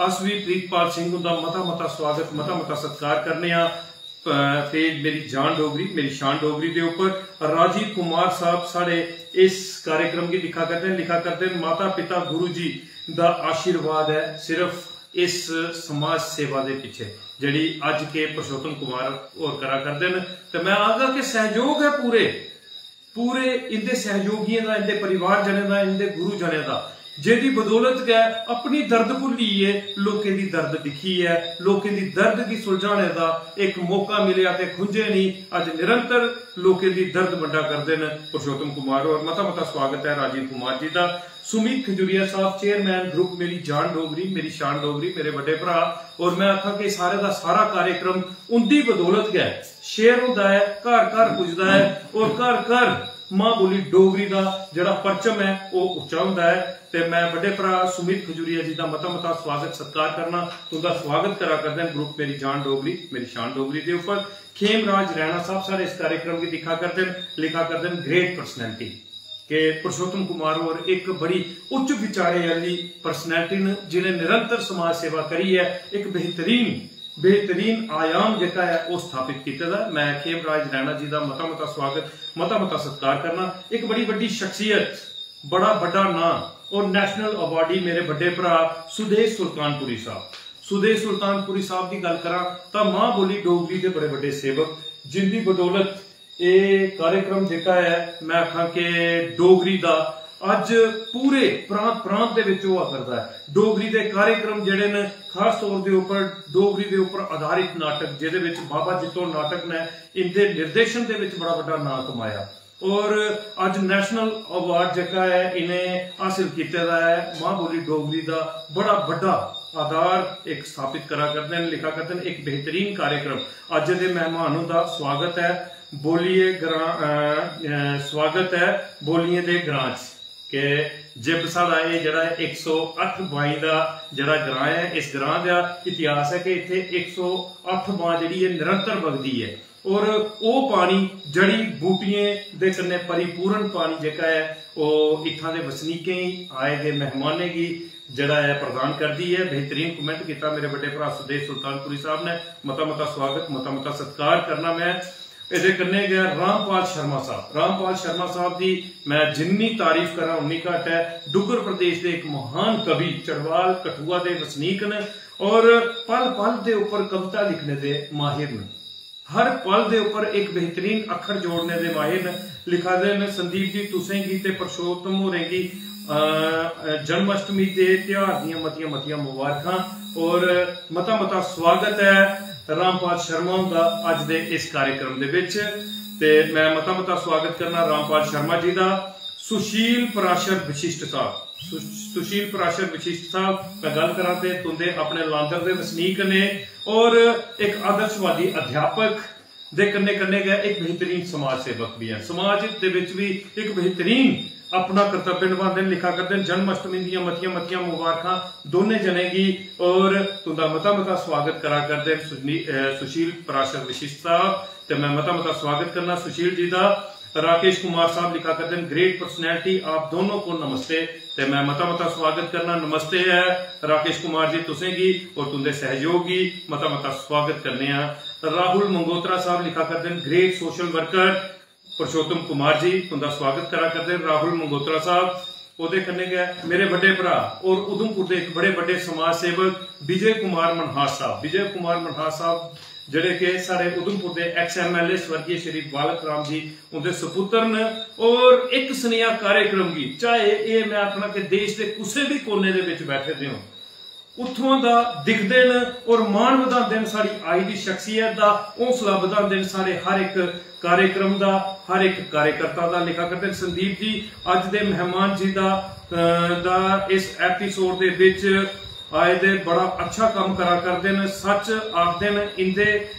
अस बी प्रीतपाल सिंह हुंदा मता मता स्वागत मता मता सत्कार करने आं। पेज मेरी जान डोगरी मेरी शान डोगरी दे उप्पर राजीव कुमार साहब साढ़े इस कार्यक्रम गी दिक्खा करदे न लिखा करदे न माता पिता गुरु जी दा आशीर्वाद ऐ सिर्फ इस समाज सेवा दे पिच्छे जेह्ड़ी अज्ज के पुरुषोत्तम कुमार होर करा करदे न। ते मैं आखगा कि सैहयोग ऐ पूरे पूरे इंदे सैहयोगियें दा इंदे परिवार जने दा इंदे गुरु जने दा जेह्दी बदौलत गै अपनी दर्द भुल्लियै लोकें दी दर्द दिक्खियै लोकें दी दर्द गी सुलझाने दा इक मौका मिलेआ ते खुंझे निं अज्ज निरंतर लोकें दी दर्द बंडा करदे न पुरुषोत्तम कुमार होर। मता मता स्वागत ऐ राजीव कुमार जी दा। सुमित खजुरिया साहब चेयरमैन ग्रुप मेरी जान डोगरी मेरी शान डोगरी मेरे बड्डे भ्राऽ और मैं आखां कि सारे दा सारा कार्यक्रम उंदी बदौलत गै शेयर होंदा ऐ घर घर पुजदा ऐ और घर घर मां बोली डोगरी दा जेह्ड़ा परचम ऐ ओह् उच्चा होंदा ऐ। ते मैं बड्डे भ्राऽ सुमित खजुरिया जी दा मता मता स्वागत सत्कार करना तुंदा स्वागत करा करदे न ग्रुप मेरी जान डोगरी मेरी शान डोगरी दे उप्पर। खेम राज रैणा साहब साढ़े इस कार्यक्रम गी दिक्खा करदे न लिखा करदे न ग्रेट पर्सनैलिटी के पुरुषोत्तम कुमार होर इक बड़ी उच्च विचारें आह्ली पर्सनैलिटी न जिनें निरंतर समाज सेवा करियै इक बेहतरीन बेहतरीन आयाम जेह्का ऐ ओह् स्थापित कीते दा। मैं खेमराज रैणा जी दा मता मता स्वागत, मता मता सत्कार करना। इक बड़ी बड्डी शख्सियत, बड़ा बड्डा नां और नेशनल अवार्डी मेरे बड्डे भ्रा सुदेश सुल्तानपुरी साहब। सुदेश सुल्तानपुरी साहब दी गल्ल करां तां मां बोली डोगरी दे बड़े बड्डे सेवक, जिंदी बदौलत एह् कार्यक्रम जेह्का ऐ, मैं आखां कि डोगरी दा अज्ज पूरे प्रांत प्रांत दे बिच होआ करदा ऐ। डोगरी दे कार्यक्रम जेह्ड़े न, खास तौर दे उप्पर डोगरी दे उप्पर आधारित नाटक, जेह्दे बिच बाबा जित्तो नाटक ने इंदे निर्देशन दे बिच बड़ा बड्डा नांऽ कमाया और अज्ज नेशनल अवार्ड जेह्का ऐ इ'नें हासिल कीते दा ऐ, मां बोली डोगरी दा बड़ा बड्डा आधार इक स्थापित करा करदे न, लिखा करदे न। इक बेहतरीन कार्यक्रम। अज्ज दे मेहमान हुंदा स्वागत ऐ बोलिए ग्रां, अ, अ, स्वागत ऐ बोलिए दे ग्रां च। के जिब साढ़ा एह् जेह्ड़ा इक सौ अट्ठ बाईं दा जेह्ड़ा ग्रां ऐ, इस ग्रां दा इतिहास ऐ कि इत्थै इक सौ अट्ठ बांऽ जेह्ड़ी ऐ निरंतर बगदी ऐ और ओह् पानी जड़ी बूटियें दे कन्नै परिपूर्ण पानी जेह्का ऐ ओह् इत्थां दे वसनीकें गी, आए दे मेहमानें गी जेह्ड़ा ऐ प्रदान करदी ऐ। बेहतरीन कमेंट कीता मेरे बड्डे भ्रा सुदेश सुल्तानपुरी साहब ने। मता मता स्वागत, मता मता सत्कार करना मैं। एह्दे कन्नै गै रामपाल शर्मा साहब, रामपाल शर्मा साहब दी मैं जिन्नी तारीफ करां उन्नी घट्ट ऐ। डुग्गर प्रदेश दे इक महान कवि, चड़वाल कठुआ दे वसनीक न और पल पल दे उप्पर कविता लिखने दे माहिर न। हर पल दे उप्पर इक बेहतरीन अक्खर जोड़ने दे माहिर न। लिखा दे न, "संदीप जी, तुसें गी ते पुरुषोत्तम होरें गी, अ, अ, जन्माष्टमी दे ध्यार दियां मतियां मतियां मुबारखां और मता मता स्वागत ऐ रामपाल शर्मा हुंदा अज्ज दे इस कार्यक्रम दे बिच।" ते मैं मता मता स्वागत करना रामपाल शर्मा जी दा। सुशील पराशर विशिष्ट साहब, सु-, सुशील पराशर विशिष्ट साहब, मैं गल्ल करां ते तुंदे अपने लांदर दे वसनीक ने और इक आदर्शवादी अध्यापक दे कन्नै कन्नै गै इक बेहतरीन समाज सेवक भी ऐ। समाज दे बिच भी इक बेहतरीन अपना कर्तव्य निभांदे न, लिखा करदे न। जन्माष्टमी दियां मतियां मतियां मुबारखां दोनें जनें गी और तुंदा मता मता स्वागत करा करदे न सुजनी-, अ, सुशील पराशर विशिष्ट साहब। ते मैं मता मता स्वागत करना सुशील जी दा। राकेश कुमार साहब लिखा करदे न, "ग्रेट पर्सनैलिटी, आप दोनों को नमस्ते।" ते मैं मता मता स्वागत करना, नमस्ते ऐ राकेश कुमार जी तुसें गी और तुंदे सहयोग गी मता मता स्वागत करने आं। राहुल मंगोत्रा साहब लिखा करदे न, "ग्रेट सोशल वर्कर पुरुषोत्तम कुमार जी।" तुंदा स्वागत करा करदे न राहुल मंगोत्रा साहब। ओह्दे कन्नै गै मेरे बड्डे भ्रा और उधमपुर दे इक बड़े बड्डे समाज सेवक विजय कुमार मनहास साहब, विजय कुमार मनहास साहब जेह्ड़े कि साढ़े उधमपुर दे एक्स एमएलए स्वर्गीय श्री बालक राम जी उंदे सुपुत्र न। और इक सनेहा कार्यक्रम गी, चाहे एह् मैं आखना कि देश दे कुसै भी कोने दे बिच बैठे दे होन, उत्थुआं दा दिखदे न और मान बधांदे न साढ़ी आई दी शख्सियत दा, हौसला बधांदे न साढ़े हर इक कार्यक्रम दा, हर इक कार्यकर्ता दा। लिखा करदे न संदीप जी, अज्ज दे मेहमान जी दा, अ, दा इस एपिसोड दे बिच आए दे बड़ा अच्छा कम्म करा करदे न। सच आखदे न इंदे, अ,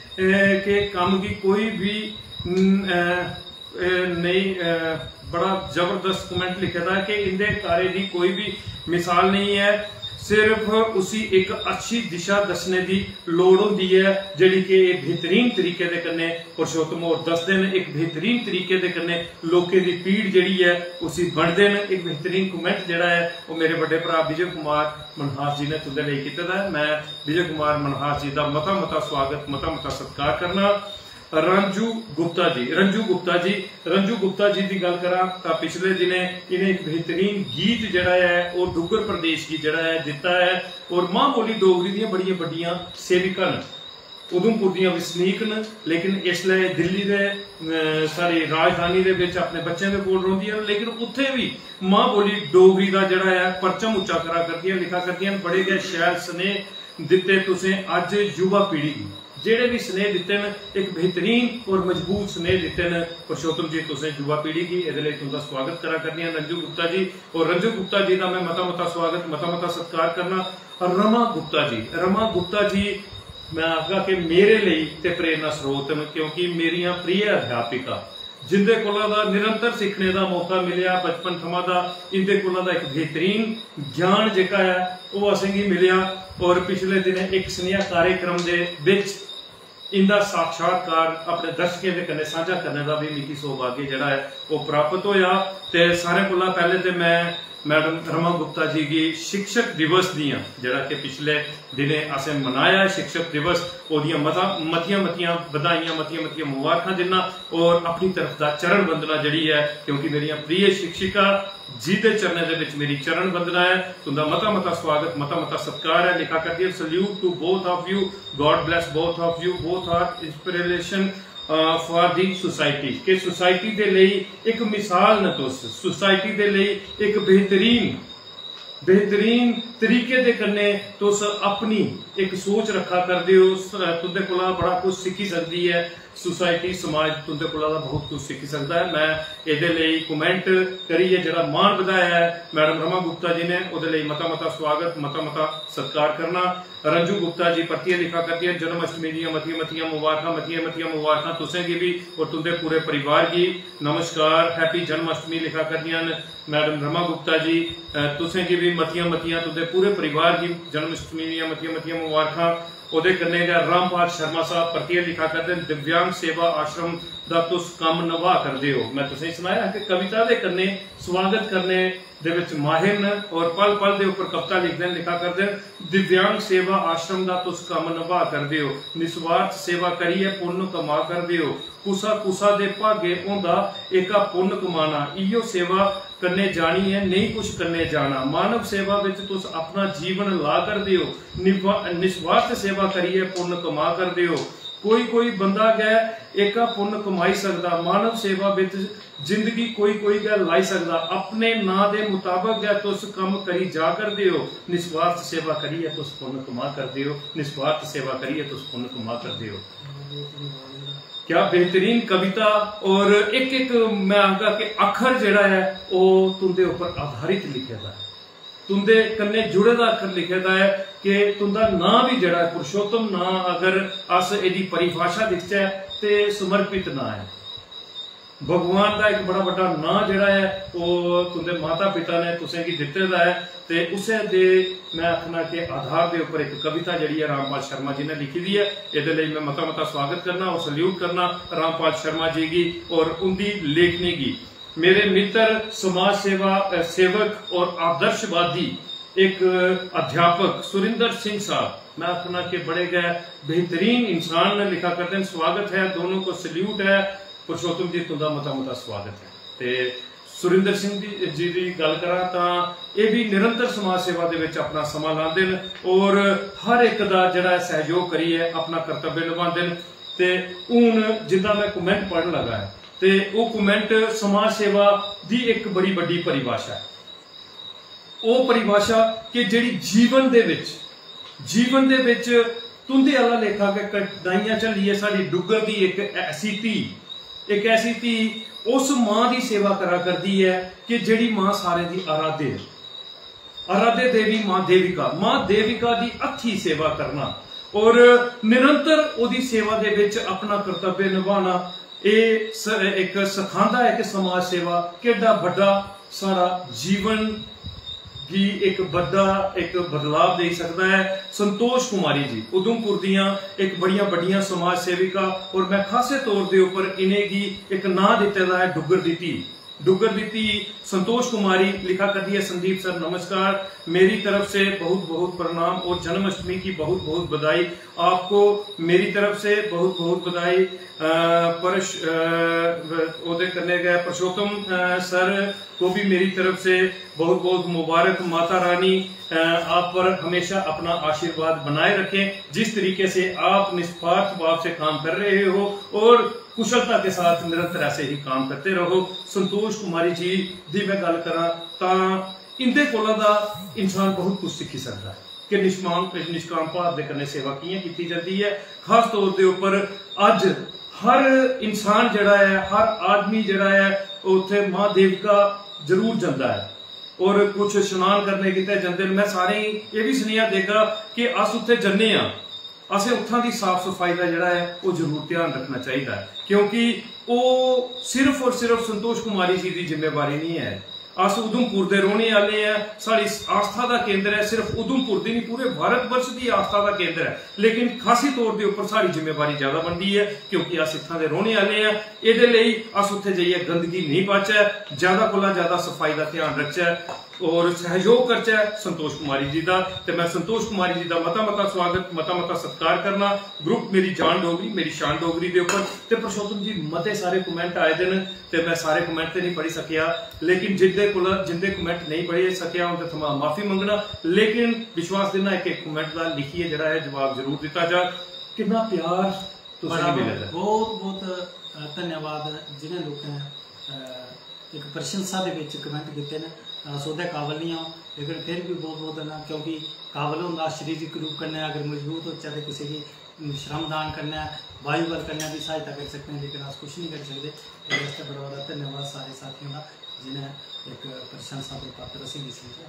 के कम्म गी कोई बी, न-, अ, अ, नेईं, अ, बड़ा जबरदस्त कमेंट लिखे दा ऐ कि इंदे कार्य दी कोई बी मिसाल नेईं ऐ, सिर्फ उसी इक अच्छी दिशा दस्सने दी लोड़ होंदी ऐ, जेह्ड़ी कि एह् बेहतरीन तरीके दे कन्नै पुरुषोत्तम होर दसदे न, इक बेहतरीन तरीके दे कन्नै लोकें दी पीड़ जेह्ड़ी ऐ उसी बंडदे न। इक बेहतरीन कमेंट जेह्ड़ा ऐ ओह् मेरे बड्डे भ्रा विजय कुमार मनहास जी ने तुंदे लेई कीते दा ऐ। मैं विजय कुमार मनहास जी दा मता मता स्वागत, मता मता सत्कार करना। रंजू गुप्ता जी, रंजू गुप्ता जी, रंजू गुप्ता जी दी गल्ल करां तां पिछले दिनें इ'नें इक बेहतरीन गीत जेह्ड़ा ऐ ओह् डुग्गर प्रदेश गी जेह्ड़ा ऐ दित्ता ऐ और मां बोली डोगरी दियां बड़ियां बड्डियां सेविकां न। उधमपुर दियां वसनीक न, लेकिन इसलै दिल्ली दे, अ, साढ़ी राजधानी दे बिच अपने बच्चें दे कोल रौंह्दियां न, लेकिन उत्थै बी मां बोली डोगरी दा जेह्ड़ा ऐ परचम उच्चा करा करदियां, लिखा करदियां न। बड़े गै शैल स्नेह दित्ते तुसें अज्ज युवा पीढ़ी गी। जेह्ड़े बी स्नेह दित्ते न, इक बेहतरीन और मजबूत स्नेह दित्ते न। पुरुषोत्तम जी, तुसें युवा पीढ़ी गी एह्दे लेई तुंदा स्वागत करा करदियां रंजू गुप्ता जी। और रंजू गुप्ता जी दा मैं मता मता स्वागत, मता मता सत्कार करना। रमा गुप्ता जी, रमा गुप्ता जी, मैं आखगा कि मेरे लेई ते प्रेरणा स्रोत न, क्योंकि मेरियां प्रिय अध्यापिका जिंदे कोला दा निरंतर सिक्खने दा मौका मिलेआ बचपन थमां दा, इंदे कोला दा इक बेहतरीन ज्ञान जेह्का ऐ ओह् असेंगी मिलेआ। और पिछले दिनें इक सनेहा कार्यक्रम दे बिच इंदा साक्षात्कार अपने दर्शकें दे कन्नै सांझा करने दा भी मिगी सौभाग्य जेह्ड़ा ऐ ओह् प्राप्त होया। ते सारें कोला पैह्ले ते मैं मैडम रमा गुप्ता जी गी शिक्षक दिवस दियां, जेह्ड़ा कि पिछले दिनें असें मनाया ऐ शिक्षक दिवस, ओह्दियां मता मतियां मतियां बधाइयां, मतियां मतियां मुबारखां दिन्ना। और अपनी तरफ दा चरण वंदना जेह्ड़ी ऐ, क्योंकि मेरियां प्रिय शिक्षिका जी दे चरणें दे विच मेरी चरण वंदना ऐ। तुंदा मता मता स्वागत, मता मता सत्कार ऐ। लिखा करदी ऐ, salute to both of you, God bless both of you, both are inspiration for the society, कि सोसाइटी दे लेई इक मिसाल न तुस, सोसाइटी दे लेई इक बेहतरीन, बेहतरीन तरीके दे कन्नै तुस अपनी इक सोच रक्खा करदे ओ। स- तुंदे कोला बड़ा कुछ सिक्खी सकदी ऐ सोसाइटी, समाज तुंदे कोला दा बहुत कुछ सिक्खी सकदा ऐ। मैं एह्दे लेई कमेंट करियै जेह्ड़ा मान बधाया ऐ मैडम रमा गुप्ता जी ने, ओह्दे लेई मता मता स्वागत, मता मता सत्कार करना। रंजू गुप्ता जी परतियै लिखा करदियां न, जन्माष्टमी दियां मतियां मतियां मुबारखां, मतियां मतियां मुबारखां तुसें गी बी और तुंदे पूरे परिवार गी। नमस्कार, हैप्पी जन्माष्टमी लिखा करदियां न मैडम रमा गुप्ता जी। अ, तुसें गी बी मतियां मतियां, तुंदे पूरे परिवार गी जन्माष्टमी दियां मतियां मतियां मुबारखां। ओह्दे कन्नै गै रामपाल शर्मा साहब परतियै लिखा करदे न, दिव्यांग सेवा आश्रम दा तुस कम्म नभा करदे ओ। मैं तुसेंगी सनाया कि कविता दे कन्नै स्वागत करने दे विच माहिर न और पल पल दे उप्पर कविता लिखदे न, लिखा करदे न, दिव्यांग सेवा आश्रम दा तुस कम्म नभा करदे ओ, निस्वार्थ सेवा करियै पुन्न कमा करदे ओ। कुसा कुसा दे भागे होंदा एह्का पुन्न कमाना, इयो सेवा कन्नै जानी ऐ, नेईं कुछ कन्नै जाना। मानव सेवा विच तुस अपना जीवन ला करदे ओ, निवा- निस्वार्थ सेवा करियै पुन्न कमा करदे ओ। कोई कोई बंदा गै एह्का पुन्न कमाई सकदा, मानव सेवा विच जिंदगी कोई कोई गै लाई सकदा। अपने नां दे मुताबक गै तुस कम्म करी जा करदे ओ, निस्वार्थ सेवा करियै तुस पुन्न कमा करदे ओ, निस्वार्थ सेवा करियै तुस पुन्न कमा करदे ओ। क्या बेहतरीन कविता, और इक इक मैं आखगा कि अक्खर जेह्ड़ा ऐ ओह् तुंदे उप्पर आधारित लिखे दा ऐ, तुंदे कन्नै जुड़े दा अक्खर लिखे दा ऐ कि तुंदा नां बी जेह्ड़ा ऐ पुरुषोत्तम नां, अगर अस एह्दी परिभाशा दिखचै ते समर्पित नां ऐ। भगवान दा इक बड़ा बड्डा नां जेह्ड़ा ऐ ओह् तुंदे माता पिता ने तुसें गी दित्ते दा ऐ। ते उस्सै दे मैं आखना कि आधार दे उप्पर इक कविता जेह्ड़ी ऐ रामपाल शर्मा जी ने लिखी दी ऐ। एह्दे लेई मैं मता मता स्वागत करना और सल्यूट करना रामपाल शर्मा जी गी और उंदी लेखनी गी। मेरे मित्र, समाज सेवा, अ, सेवक और आदर्शवादी इक अध्यापक सुरिंदर सिंह साहब, मैं आखना कि बड़े गै बेहतरीन इंसान न, लिखा करदे न। स्वागत है, दोनों को सल्यूट है। पुरुषोत्तम जी, तुंदा मता मता स्वागत है। ते सुरिंदर सिंह दी, जी दी गल्ल करां तां एह् बी निरंतर समाज सेवा दे विच अपना समां लांदे न और हर इक दा जेह्ड़ा ऐ सैहयोग करियै अपना कर्तव्य नभांदे न। ते हून जिंदा मैं कमेंट पढ़न लगा ऐ ते ओह् कमेंट समाज सेवा दी इक बड़ी बड्डी परिभाशा ऐ। ओह् परिभाशा कि जेह्ड़ी जीवन दे विच, जीवन दे विच तुंदे आह्ला लेखा गै कठिनाइयां झल्लियै साढ़ी डुग्गर दी इक ऐसी धी, इक ऐसी धी उस मां दी सेवा करा करदी ऐ कि जेह्ड़ी मां सारें दी आराध्य ऐ। आराध्य देवी मां देविका, मां देविका दी हत्थी सेवा करना और निरंतर ओह्दी सेवा दे विच अपना कर्तव्य नभाना, एह् स-, इक सखांदा ऐ कि समाज सेवा केड्डा बड्डा साढ़ा जीवन गी इक बड्डा इक बदलाव देई सकदा ऐ। संतोष कुमारी जी उधमपुर दियां इक बड़ियां बड्डियां समाज सेविका, और मैं खासे तौर दे उप्पर इ'नेंगी इक नांऽ दित्ते दा ऐ डुग्गर दी धी। डुग्गर दी धी संतोष कुमारी लिखा करदी है, संदीप सर नमस्कार, मेरी तरफ से बहुत बहुत प्रणाम और जन्माष्टमी की बहुत बहुत बधाई। आपको मेरी तरफ से बहुत बहुत बधाई। अ, परश-, अ, ओह्दे कन्नै गै पुरुषोत्तम, अ, सर को भी मेरी तरफ से बहुत बहुत मुबारक। माता रानी, अ, आप पर हमेशा अपना आशीर्वाद बनाए रखें। जिस तरीके से आप निस्वार्थ भाव से काम कर रहे हो और कुशलता के साथ निरंतर ऐसे ही काम करते रहो। संतोष कुमारी जी दी मैं गल्ल करां तां इंदे कोला दा इंसान बहुत कुछ सिक्खी सकदा ऐ कि निष्काम, निष्काम भाव दे कन्नै सेवा कि'यां कीती जंदी ऐ। खास तौर दे उप्पर अज्ज हर इंसान जेह्ड़ा ऐ, हर आदमी जेह्ड़ा ऐ, ओह् उत्थै मां देविका जरूर जंदा ऐ और कुछ शनान करने गितै जंदे न। मैं सारें गी एह् बी सनेहा देगा कि अस उत्थै जन्ने आं, असें उत्थां दी साफ सफाई दा जेह्ड़ा ऐ, ओह् जरूर ध्यान रक्खना चाहिदा ऐ, क्योंकि ओह् सिर्फ और सिर्फ संतोष कुमारी जी दी जिम्मेवारी निं ऐ, अस उधमपुर दे रौह्ने आह्ले आं, साढ़ी आस्था दा केंद्र ऐ, सिर्फ उधमपुर दी निं, पूरे भारत वर्ष दी आस्था दा केंद्र ऐ। लेकिन खासी तौर दे उप्पर साढ़ी जिम्मेवारी ज्यादा बनदी ऐ, क्योंकि अस इत्थां दे रौह्ने आह्ले आं। एह्दे लेई अस उत्थै जाइयै गंदगी नेईं पाचै, ज्यादा कोला ज्यादा सफाई दा ध्यान रखचै और सहयोग करचै संतोष कुमारी जी दा। ते मैं संतोष कुमारी जी दा मता मता स्वागत, मता मता सत्कार करना। ग्रुप मेरी जान डोगरी, मेरी शान डोगरी दे उप्पर। ते पुरुषोत्तम जी, मते सारे कमेंट आए दे न, ते मैं सारे कमेंट ते नहीं पढ़ी सकेआ, लेकिन जिंदे कोला, जिंदे कमेंट नहीं पढ़ी सकेआ, उंदे थमां माफी मंगना। लेकिन विश्वास दिन्ना, इक इक कमेंट दा लिखियै जेह्ड़ा ऐ जवाब जरूर दित्ता जा। किन्ना प्यार तुसें बड़ा गी मिले दा। बहुत बहुत, अ, धन्यवाद जिनें लोकें, अ, इक प्रशंसा दे विच कमेंट कीते न। अस ओह्दे काबल नहीं आं, लेकिन फिर भी बहुत बहुत धन्यवाद, क्योंकि काबल होंदा शारीरिक रूप कन्नै अगर मजबूत होचै ते कुसै गी श्रमदान कन्नै, वायुबल कन्नै भी सहायता करी सकदे आं, लेकिन अस कुछ नहीं करी सकदे। एह्दे आस्तै बड़ा बड़ा धन्यवाद सारे साथियों दा, जिनें इक प्रशंसा दे पात्र असेंगी समझेआ।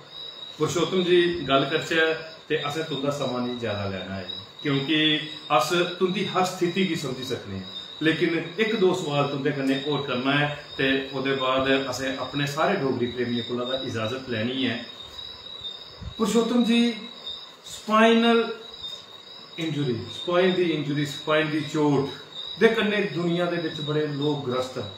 पुरुषोत्तम जी, गल्ल करचै ते असें तुंदा समां नेईं ज्यादा लैना ऐ, क्योंकि अस तुंदी हर स्थिति गी समझी सकने आं, लेकिन इक दो सवाल तुंदे कन्नै होर करना ऐ ते ओह्दे बाद असें अपने सारे डोगरी प्रेमियें कोला दा इजाजत लैनी ऐ। पुरुषोत्तम जी, स्पाइनल इंजरी, स्पाइन दी इंजरी, स्पाइन दी चोट दे कन्नै दुनिया दे विच बड़े लोक ग्रस्त न।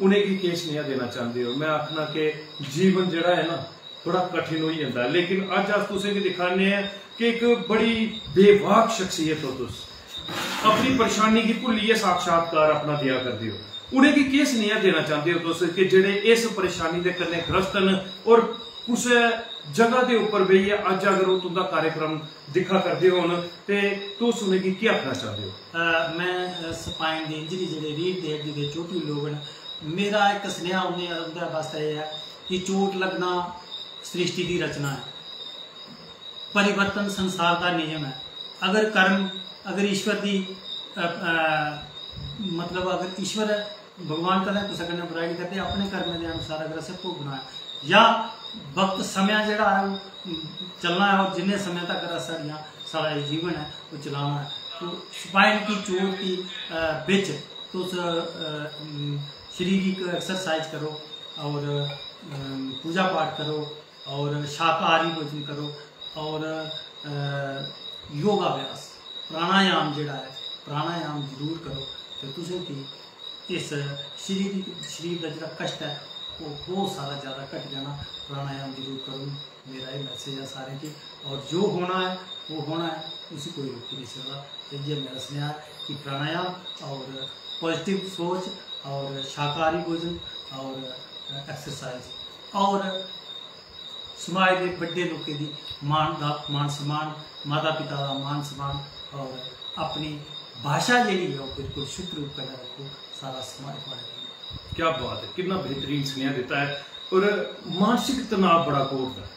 उ'नेंगी केह् सनेहा देना चांह्दे ओ? मैं आखना कि जीवन जेह्ड़ा ऐ ना, बड़ा कठिन होई जंदा ऐ, लेकिन अज्ज अस तुसेंगी दिक्खा ने आं कि इक बड़ी बेबाक शख्सियत ओ तुस। अपनी परेशानी गी भुल्लियै साक्षात्कार अपना देआ करदे ओ। उ'नेंगी केह् सनेहा देना चांह्दे ओ तुस कि जेह्ड़े इस परेशानी दे कन्नै ग्रस्त न और कुसै जगह दे उप्पर बेहियै अज्ज अगर ओह् तुंदा कार्यक्रम दिक्खा करदे होन ते तुस उ'नेंगी केह् आखना चांह्दे ओ? अ, मैं, अ, स्पाइन दी इंजरी, जेह्ड़े रीढ़ दी हड्डी दे चोटी लोक न, मेरा इक सनेहा उ'नें, उं'दे बास्तै एह् ऐ कि चोट लग्गना सृष्टि दी रचना ऐ, परिवर्तन संसार दा नियम ऐ। अगर कर्म, अगर ईश्वर दी, अ, अ, मतलब अगर ईश्वर, भगवान कदें कुसै कन्नै बुराई नहीं करदे, अपने कर्में दे अनुसार अगर असें भोगना ऐ या वक्त समें जेह्ड़ा ऐ ओह् चलना ऐ और जिन्ने समें तक अस साढ़ियां, साढ़ा एह् जीवन ऐ ओह् चलाना ऐ। तो स्पाइन की चोट की, अ, बिच तुस, अ, अम, शारीरिक एक्सरसाइज करो और, अम, पूजा पाठ करो और शाकाहारी भोजन करो और, अ, योगाभ्यास, प्राणायाम जेह्ड़ा ऐ, प्राणायाम जरूर करो ते तुसेंगी इस शरीर, शरीर दा जेह्ड़ा कश्ट ऐ ओह् बहुत सारा ज़्यादा घटी जाना। प्राणायाम जरूर करो, मेरा एह् मैसेज ऐ सारें गी। और जो होना ऐ, वो होना ऐ, उसी कोई रोकी नहीं सकदा। ते इ'यै मेरा सनेहा ऐ कि प्राणायाम और पॉजिटिव सोच और शाकाहारी भोजन और एक्सरसाइज और समाज दे बड्डे लोकें दी मान दा, मान सम्मान, माता पिता दा मान सम्मान और अपनी भाशा जेह्ड़ी ऐ ओह् बिल्कुल शुद्ध रूप कन्नै रक्खो, सारा समाज थुआढ़े कन्नै। क्या बात ऐ, किन्ना बेहतरीन सनेहा दित्ता ऐ। और मानसिक तनाव बड़ा घोरदा ऐ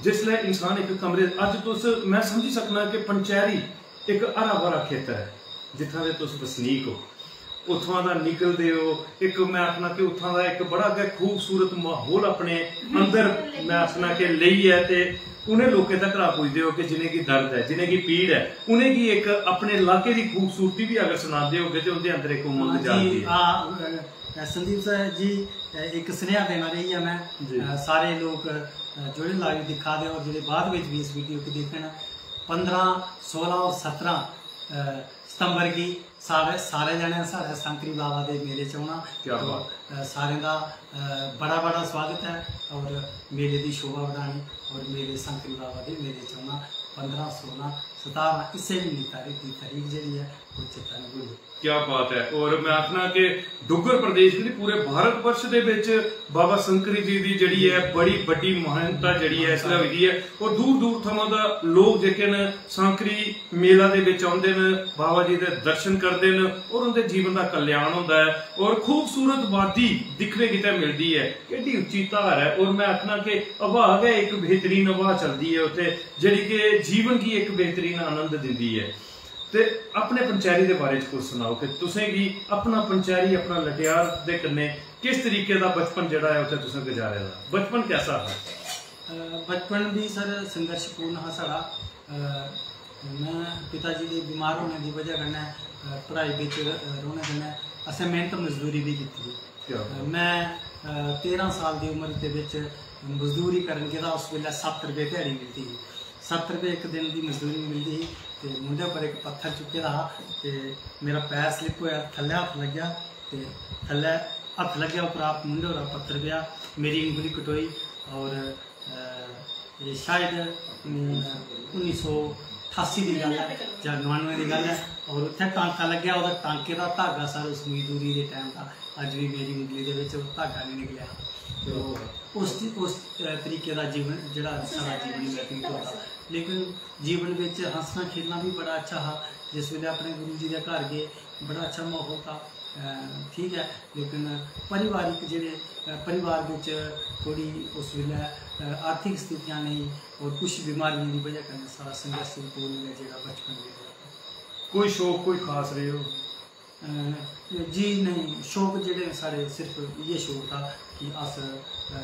जिसलै इंसान इक कमरे, अज्ज तुस, मैं समझी सकना कि पंचैरी इक हरा भरा खेतर ऐ जित्थां दे तुस बसनीक ओ, उत्थुआं दा निकलदे ओ, इक मैं आखना कि उत्थां दा इक बड़ा गै खूबसूरत माहौल अपने अंदर, मैं आखना कि लेइयै ते उ'नें लोकें तक्कर पुजदे ओ कि जिनेंगी दर्द ऐ, जिनेंगी पीड़ ऐ, उ'नेंगी इक अपने लाके दी खूबसूरती बी अगर सनांदे होगे ते उं'दे अंदर इक उमंग हां जी, जागदी ऐ। हां, अ, संदीप सर जी, अ, इक सनेहा देना रेही गेआ मैं, जी। अ, सारे लोक, अ, जेह्ड़े live दिक्खा दे और जेह्ड़े बाद बिच भी इस video गी दिक्खन, पंदरां, सोलां और सतरां, अ, सितंबर गी सारे, सारे जने साढ़े सांकरी बाबा दे मेले च औना। क्या तो, बात। अ, सारें दा, अ, बड़ा, बड़ा स्वागत ऐ और मेले दी शोभा बढ़ानी और मेले सांकरी बाबा दे मेले च औना। पंदरां, सोलां, सतारां, इस्सै म्हीने तारीख दी तरीक जेह्ड़ी ऐ, ओह् चेता निं भुल्लो। क्या बात ऐ। और मैं आखना कि डुग्गर प्रदेश दी, पूरे भारत वर्ष दे विच बाबा संकरी जी दी जेह्ड़ी ऐ, बड़ी बड्डी महानता जेह्ड़ी ऐ, इसलै होई दी ऐ। और दूर दूर थमां दा लोक जेह्के न, सांकरी मेला दे विच औंदे न, बाबा जी दे दर्शन करदे न और उं'दे जीवन दा कल्याण होंदा ऐ। और खूबसूरत वादी दिक्खने गितै मिलदी ऐ। केड्डी उच्ची धार ऐ और मैं आखना कि हवा गै इक बेहतरीन हवा चलदी ऐ उत्थै, जेह्ड़ी कि जीवन गी इक बेहतरीन आनंद दिंदी ऐ। ते अपने पंचैरी दे बारे च कुछ सनाओ कि तुसें गी अपना पंचैरी, अपना लटियार दे कन्नै किस तरीके दा बचपन जेह्ड़ा ऐ उत्थै तुसें गुजारे दा? बचपन कैसा हा? अ, बचपन भी सर संघर्षपूर्ण हा साढ़ा। अ, मैं पिता जी दे बीमार होने दी वजह कन्नै, अ, पढ़ाई बिच, अ, रौह्ने कन्नै असें मेहनत मजदूरी भी कीती दी। क्या बात। अ, मैं तेरह साल दी उम्र दे बिच मजदूरी करन गेदा। उस बेल्लै सत्त रपेऽ ध्याड़ी मिलदी ही। सत्त रपेऽ इक दिन दी मजदूरी मिलदी ही। ते मुंढे पर इक पत्थर चुक्के दा हा ते मेरा पैर स्लिप होया, थल्लै हत्थ लग्गेआ ते थल्लै हत्थ लग्गेआ, उप्परा मुंढे परा पत्थर पेआ, मेरी उंगली कटोई। और अ, ये शायद उन्नीस सौ ठासी दी गल्ल ऐ जां नवानुए दी गल्ल ऐ। और उत्थै टांका लग्गेआ, ओह्दा टांके दा धागा सर उस मजदूरी दे टाइम दा अज्ज बी मेरी उंगली दे बिच ओह् धागा निं निकलेआ। ते ओह् उस उस अ, तरीके दा जीवन जेह्ड़ा साढ़ा जीवन व्यतीत होंदा। लेकिन जीवन बिच हंसना खेलना बी बड़ा अच्छा हा। जिस बेल्लै अपने गुरु जी दे घर गे, बड़ा अच्छा म्हौल था, अ, ठीक ऐ। लेकिन पारिवारिक जेह्ड़े, अ, परिवार बिच थोह्ड़ी उस बेल्लै, अ, आर्थिक स्थितियां नेईं और कुछ बमारियें दी बजह कन्नै सारा संघर्ष पूर्ण गै जेह्ड़ा बचपन जेह्ड़ा कोई शौक कोई खास रेह् हो? अ, जी नेईं, शौक जेह्ड़े साढ़े सिर्फ इ'यै शौक था कि अस, अ,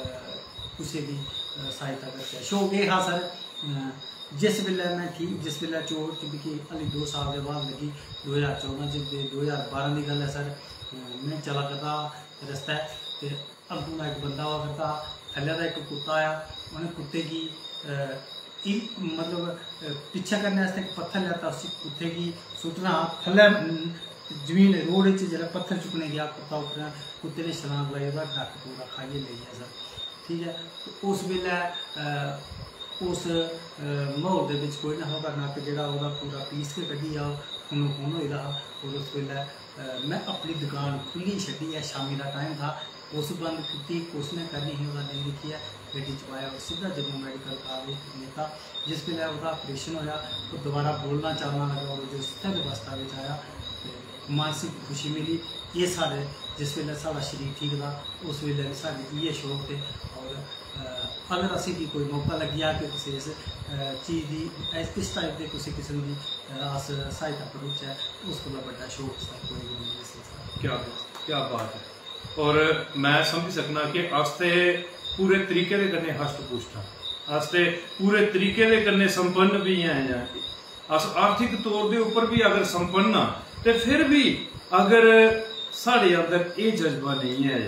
कुसै दी, अ, सहायता करचै। शौक एह् हा सर, अ, जिस बेल्लै में ठीक, जिस बेल्लै चोट च मिगी हाल्ली दो साल दे बाद लग्गी, दो ज्हार चौदां च ते दो ज्हार बारां दी गल्ल ऐ सर, अ, में चला करदा हा रस्तै ते अग्गूं दा इक बंदा आवा करदा हा, थल्लै दा इक कुत्ता आया, उ'नें कुत्ते गी, अ, ई, मतलब, अ, पिच्छे करने आस्तै इक पत्थर लैता, उसी कुत्ते गी सुट्टना हा, थल्लै, अम, जमीन रोड च जेल्लै पत्थर चुक्कने गेआ कुत्ता उप्परा, कुत्ते ने छलांग लाई, ओह्दा नक्क पूरा खाइयै लेई गेआ सर। ठीक ऐ, ते उस बेल्लै, अ, उस, अ, म्हौल दे बिच कोई नेहा होगा नक्क जेह्ड़ा ओह्दा पूरा पीस गै कड्ढी जा, खूनो खून होई दा हा। और उस बेल्लै, अ, में अपनी दुकान खु'ल्ली छड्डियै, शामी दा टाइम था, उस बंद कीती, कुस ने करनी ही ओह्दा नेईं दिक्खियै गड्डी च पाया और सिद्धा जम्मू मैडिकल कालेज लेता। जिस बेल्लै ओह्दा ऑपरेशन होया, ओह् दोबारा बोलना चालना लगा और जो स्थिर अवस्था बिच आया ते मानसिक खुशी मिली। एह् साढ़े, जिस बेल्लै साढ़ा शरीर ठीक था, उस बेल्लै बी साढ़े इ'यै शौक थे। और, अ, अगर असेंगी कोई मौका लग्गी जा कि कुसै इस, अ, चीज दी, इस, इस टाइप दे कुसै किस्म दी, अ, अस सहायता करूचै, उस कोला बड्डा शौक सर कोई बी नेईं ऐ इस संसार च। क्या बात, क्या बात है। और मैं समझी सकना कि अस ते पूरे तरीके दे कन्नै हष्ट पुष्ट आं, अस ते पूरे तरीके दे कन्नै संपन्न बी हैं। अस आर्थिक तौर दे उप्पर बी अगर संपन्न आं, ते फिर बी अगर साढ़े अंदर एह् जज्बा नेईं ऐ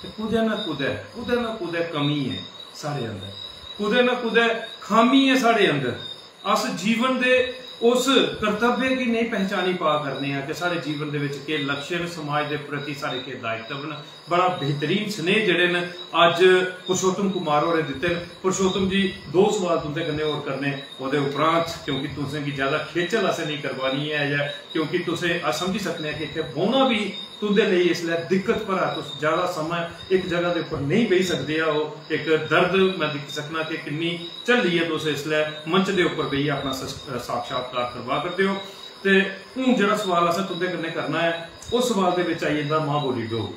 ते कुतै ना कुतै, कुतै ना कुतै कमी ऐ साढ़े अंदर, कुतै ना कुतै खामी ऐ साढ़े अंदर। अस जीवन दे उस कर्तव्य गी नेईं पहचानी पा करने आं कि साढ़े जीवन दे बिच केह् लक्ष्य न, समाज दे प्रति साढ़े केह् दायित्व न। बड़ा बेहतरीन स्नेह जेह्ड़े न अज्ज पुरुषोत्तम कुमार होरें दित्ते न। पुरुषोत्तम जी, दो सवाल तुंदे कन्नै होर करने, ओह्दे उपरांत, क्योंकि तुसें गी ज्यादा खेचल असें नेईं करवानी ऐ, जां क्योंकि तुसें, अस समझी सकने आं कि इत्थै बौह्ना बी तुंदे लेई इसलै दिक्कत भरा, तुस ज्यादा समां इक जगह दे उप्पर नेईं बेही सकदे ओ। इक दर्द मैं दिक्खी सकना कि किन्नी झल्लियै तुस इसलै मंच दे उप्पर बेहियै अपना सस-, साक्षात्कार करवा करदे ओ। ते हून जेह्ड़ा सवाल असें तुंदे कन्नै करना ऐ, उस सवाल दे बिच आई जंदा मां बोली डोगरी।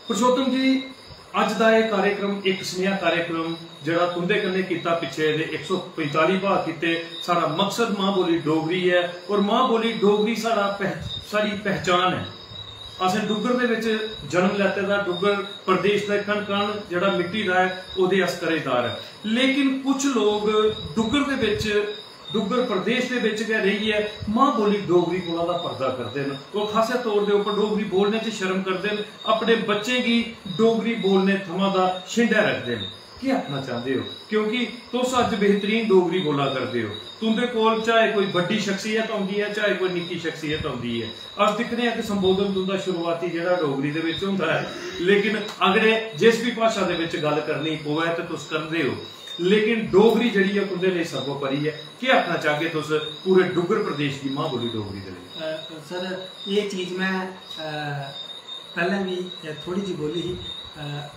पुरुषोत्तम जी, अज्ज दा एह् कार्यक्रम, इक सनेहा कार्यक्रम जेह्ड़ा तुंदे कन्नै कीता पिच्छे दे इक सौ पंजताली भाग कीते, साढ़ा मकसद मां बोली डोगरी ऐ और मां बोली डोगरी साढ़ा पह-, साढ़ी पहचान ऐ। असें डुग्गर दे बिच जन्म लैते दा, डुग्गर प्रदेश दा कण कण जेह्ड़ा मिट्टी दा ऐ, ओह्दे अस करेदार ऐ। लेकिन कुछ लोग डुग्गर दे बिच, डुग्गर प्रदेश दे बिच गै रेहियै मां बोली डोगरी कोला दा पर्दा करदे न। ओह् खासै तौर दे उप्पर डोगरी बोलने च शर्म करदे न, अपने बच्चें गी डोगरी बोलने थमां दा छिंडै रखदे न। केह् आखना चांह्दे ओ? क्योंकि तुस अज्ज बेहतरीन डोगरी बोला करदे ओ। तुंदे कोल चाहे कोई बड्डी शख्सियत औंदी ऐ, चाहे कोई निक्की शख्सियत औंदी ऐ। अस दिक्खने आं कि संबोधन तुंदा शुरुआती जेह्ड़ा डोगरी दे बिच होंदा ऐ, लेकिन अगड़े जिस बी भाशा दे बिच गल्ल करनी पवै ते तुस करदे ओ। लेकिन डोगरी जेह्ड़ी ऐ तुंदे लेई सर्वोपरि ऐ। केह् आखना चाहगे तुस पूरे डुग्गर प्रदेश दी मां बोली डोगरी दे लेई? अ, सर, एह् चीज मैं, अ, पैह्लें बी, अ, थोह्ड़ी जेही बोली ही। अ,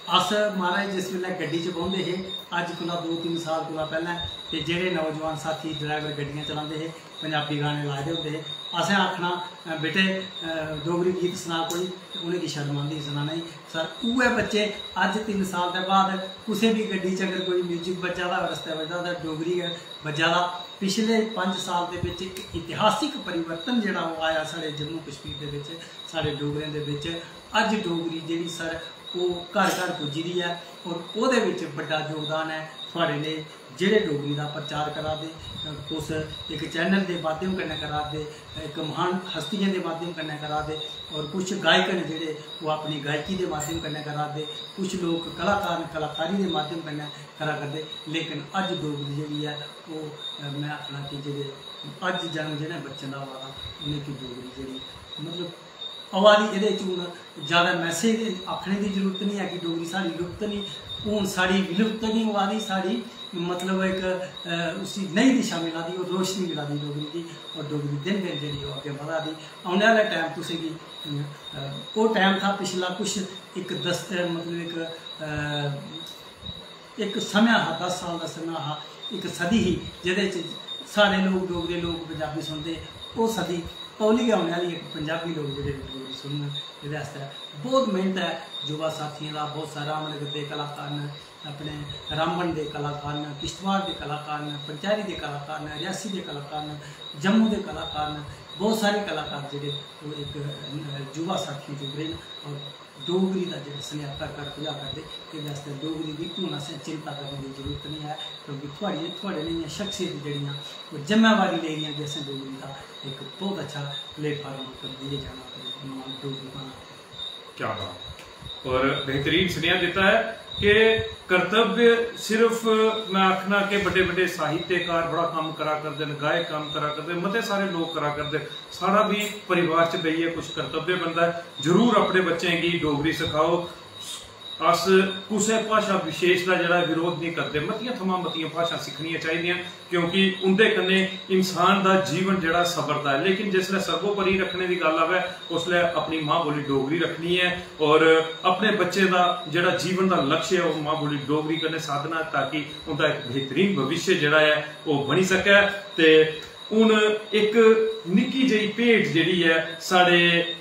अस, महाराज, जिस बेल्लै गड्डी च बौंह्दे हे, अज्ज कोला दो तिन्न साल कोला पैह्लें, ते जेह्ड़े नौजवान साथी ड्राइवर गड्डियां चलांदे हे, पंजाबी गाने लाए दे होंदे हे, असें आखना, "अ, बेटे, अ, डोगरी गीत सना कोई," ते उ'नेंगी शर्म आंदी ही सनाने गी। सर, उ'ऐ बच्चे अज्ज तिन्न साल दे बाद कुसै बी गड्डी च अगर कोई म्यूजिक बज्जा दा होऐ, रस्तै बज्जा दा, डोगरी गै बज्जा दा। पिछले पंज साल दे बिच इक इतिहासिक परिवर्तन जेह्ड़ा ओह् आया साढ़े जम्मू कश्मीर दे बिच, साढ़े डोगरें दे बिच। अज्ज डोगरी जेह्ड़ी सर ओह् घर घर पुज्जी दी ऐ। और ओह्दे बिच बड्डा योगदान ऐ थुआढ़े नेह् जेह्ड़े डोगरी दा प्रचार करा दे, तुस इक चैनल दे माध्यम कन्नै करा दे, इक महान हस्तियें दे माध्यम कन्नै करा दे, और कुछ गायक न जेह्ड़े ओह् अपनी गायकी दे माध्यम कन्नै करा दे, कुछ लोक कलाकार न कलाकारी दे माध्यम कन्नै करा करदे। लेकिन अज्ज डोगरी जेह्ड़ी ऐ ओह्, अ, में आखना कि जेह्ड़े अज्ज जन्म जेह्ड़े बच्चें दा होआ दा उ'नेंगी डोगरी जेह्ड़ी मतलब आवा दी। एह्दे च हून ज्यादा मैसेज आखने दी जरूरत नहीं है कि डोगरी साढ़ी लुप्त नहीं, हून साढ़ी विलुप्त नहीं होआ दी, साढ़ी मतलब इक, अ, उसी नई दिशा मिला दी और रोशनी मिला दी डोगरी गी, और डोगरी दिन दिन जेह्ड़ी ओह् अग्गें बधा दी। औने आह्ला टाइम तुसेंगी, अ, ओह् टाइम था पिछला कुछ इक दस, मतलब इक, अ, इक समें हा, दस साल दा समें हा, इक सदी ही जेह्दे च साढ़े लोक, डोगरे लोक पंजाबी सुनदे। ओह् सदी तौली गै औने आह्ली ऐ, पंजाबी लोक जेह्ड़े डोगरी सुनन। एह्दे आस्तै बहुत मेह्नत ऐ युवा साथियें दा, बहुत सारा रामनगर दे कलाकार न, अपने रामबन दे कलाकार न, किश्तवाड़ दे कलाकार न, पंचैरी दे कलाकार न, रियासी दे कलाकार न, जम्मू दे कलाकार न, बहुत सारे कलाकार जेह्ड़े ओह् इक, अ, युवा साथियें च उभरे न। और डोगरी दा जेह्ड़ा सनेहा घर घर पुजा करदे, एह्दे आस्तै डोगरी दी हून असें चिंता करने दी जरूरत नहीं ऐ, क्योंकि थुआढ़ियां, थुआढ़े नेहियां शख्सियत जेह्ड़ियां ओह् जिम्मेवारी लेई दियां कि असें डोगरी दा इक बहुत अच्छा प्लेटफार्म उप्पर लेइयै जाना अपने डोगरी भाशा। क्या बात। और बेहतरीन सनेहा दित्ता ऐ कि कर्तव्य सिर्फ, मैं आखना कि बड्डे बड्डे साहित्यकार बड़ा कम्म करा करदे न, गायक कम्म करा करदे, मते सारे लोक करा करदे। साढ़ा भी परिवार च बेहियै कुछ कर्तव्य बनदा ऐ। जरूर अपने बच्चें गी डोगरी सखाओ। अस कुसै भाशा विशेष दा जेह्ड़ा विरोध नहीं करदे, मतियां थमां मतियां भाशां सिक्खनियां चाहिदियां, क्योंकि उं'दे कन्नै इंसान दा जीवन जेह्ड़ा सफरदा ऐ। लेकिन जिसलै सर्वोपरि रक्खने दी गल्ल आवै, उसलै अपनी मां बोली डोगरी रक्खनी ऐ और अपने बच्चें दा जेह्ड़ा जीवन दा लक्ष्य ऐ, ओह् मां बोली डोगरी कन्नै साधना ऐ, ताकि उं'दा इक बेहतरीन भविष्य जेह्ड़ा ऐ, ओह् बनी सकै। ते हून इक निक्की जेही भेंट जेह्ड़ी ऐ साढ़े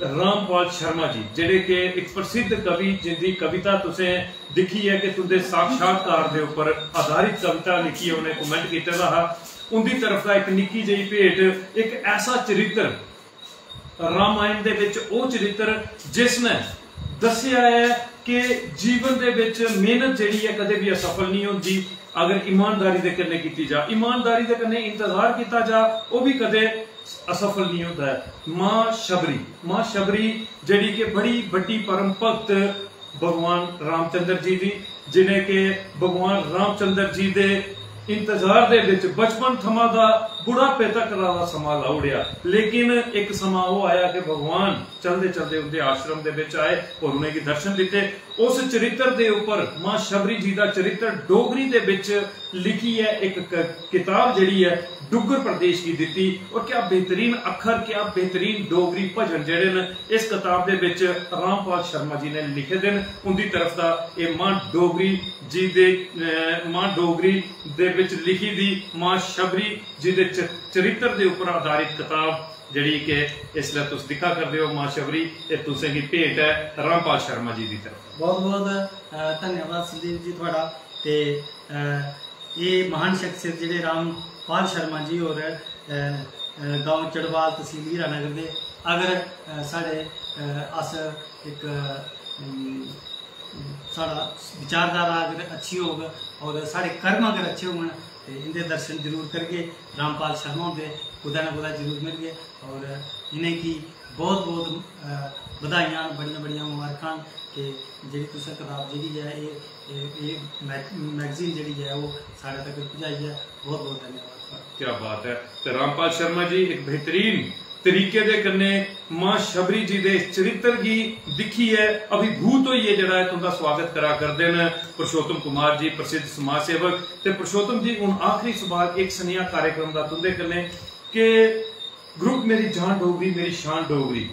रामपाल शर्मा जी, जेह्ड़े कि इक प्रसिद्ध कवि, जिंदी कविता तुसें दिक्खी ऐ कि तुं'दे साक्षात्कार दे उप्पर आधारित कविता लिखियै उ'नें comment कीते दा हा, उं'दी तरफ दा इक निक्की जेही भेंट, इक ऐसा चरित्र, रामायण दे बिच ओह् चरित्र जिसने दस्सेआ ऐ कि जीवन दे बिच मेहनत जेह्ड़ी ऐ कदें बी असफल नहीं होंदी, अगर ईमानदारी दे कन्नै कीती जा, ईमानदारी दे कन्नै इंतजार कीता जा, ओह् बी कदें असफल नहीं होंदा ऐ। मां शबरी, मां शबरी जेह्ड़ी कि बड़ी बड्डी परम भक्त भगवान रामचंद्र जी दी, जि'नें कि भगवान रामचंद्र जी दे इंतजार दे बिच बचपन थमां दा बुढ़ापे तक दा समां लाई ओड़ेआ। लेकिन इक समां ओह् आया कि भगवान चलदे चलदे उं'दे आश्रम दे बिच आए और उ'नेंगी दर्शन दित्ते। उस चरित्र दे उप्पर, मां शबरी जी दा चरित्र डोगरी दे बिच लिखियै इक क-, किताब जेह्ड़ी ऐ डुग्गर प्रदेश गी दित्ती। और क्या बेहतरीन अक्खर, क्या बेहतरीन डोगरी भजन जेह्ड़े न इस कताब दे बिच रामपाल शर्मा जी ने लिखे दे न। उं'दी तरफ दा एह् मां डोगरी जी दे, अ, मां डोगरी दे बिच लिखी दी मां शबरी जी दे च-, चरित्र दे उप्पर आधारित कताब जेह्ड़ी कि इसलै तुस दिक्खा करदे ओ, मां शबरी, एह् तुसें गी भेंट ऐ रामपाल शर्मा जी दी तरफ। बहुत बहुत, अ, धन्यवाद संदीप जी थुआढ़ा। ते, अ, एह् महान शख्सियत जेह्ड़े रामपाल शर्मा जी होर, अ, अ, गांव चड़वाल, तहसील हीरानगर दे। अगर, अ, साढ़े, अ, अस इक, अम, साढ़ा विचारधारा अगर अच्छी होग और साढ़े कर्म अगर अच्छे होङन ते इं'दे दर्शन जरूर करगे। रामपाल शर्मा होंदे कुतै ना कुतै जरूर मिलगे और इ'नेंगी बहुत बहुत, अ, बधाइयां न, बड़ियां बड़ियां मबारखां न कि जेह्ड़ी तुसें कताब जेह्ड़ी ऐ एह्, एह्, एह् मै-, मैगजीन जेह्ड़ी ऐ ओह् साढ़े तगर पजाई ऐ। बहुत बहुत धन्यवाद। क्या बात है। ते रामपाल शर्मा जी इक बेहतरीन तरीके दे कन्नै मां शबरी जी दे इस चरित्र गी दिक्खियै अभिभूत होइयै जेह्ड़ा ऐ तुं'दा स्वागत करा करदे न पुरुषोत्तम कुमार जी, प्रसिद्ध समाज सेवक। ते पुरुषोत्तम जी, हून आखिरी सवाल इक सनेहा कार्यक्रम दा तुं'दे कन्नै कि ग्रुप मेरी जान डोगरी, मेरी शान डोगरी,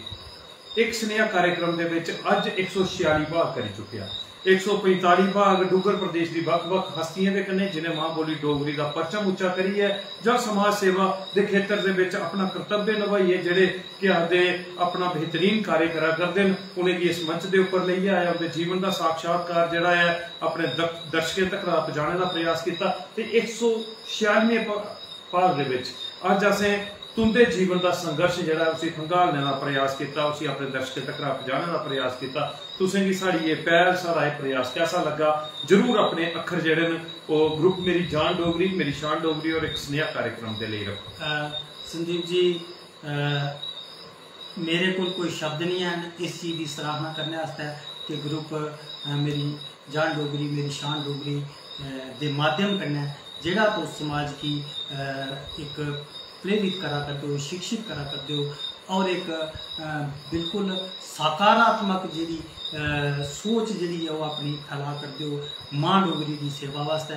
इक सनेहा कार्यक्रम दे बिच अज्ज इक सौ छेआली भाग करी चुकेआ। इक सौ पंजताली भाग डुग्गर प्रदेश दी बक्ख-बक्ख हस्तियें दे कन्नै, जिनें मां बोली डोगरी दा परचम उच्चा करियै जां समाज सेवा दे खेतर दे बिच अपना कर्तव्य नभाइयै जेह्ड़े, केह् आखदे, अपना बेहतरीन कार्य करा करदे न, उनेंगी इस मंच दे उप्पर लेइयै आया, उंदे जीवन दा साक्षात्कार जेह्ड़ा ऐ अपने द-, दर्शकें तगर पजाने दा प्रयास कीता। ते इक सौ छेआलियें भा-, भाग दे बिच अज्ज असें तुंदे जीवन दा संघर्ष जेह्ड़ा ऐ, उसी खंगालने दा प्रयास कीता, उसी अपने दर्शकें तक्कर पजाने दा प्रयास कीता। तुसें गी साढ़ी एह् पैह्ल, साढ़ा एह् प्रयास कैसा लग्गा? जरूर अपने अक्खर जेह्ड़े न, ओह् ग्रुप मेरी जान डोगरी, मेरी शान डोगरी और इक सनेहा कार्यक्रम दे लेई रक्खो। अ, संदीप जी, अ, मेरे कोल कोई शब्द नहीं हैन इस चीज दी सराहना करने आस्तै कि ग्रुप, अ, मेरी जान डोगरी, मेरी शान डोगरी, अ, दे माध्यम कन्नै जेह्ड़ा तुस समाज गी, अ, इक प्रेरित करा करदे ओ, शिक्षित करा करदे ओ और इक, अ, बिल्कुल सकारात्मक जेह्ड़ी, अ, सोच जेह्ड़ी ऐ ओह् अपनी फैला करदे ओ मां डोगरी दी सेवा वास्तै।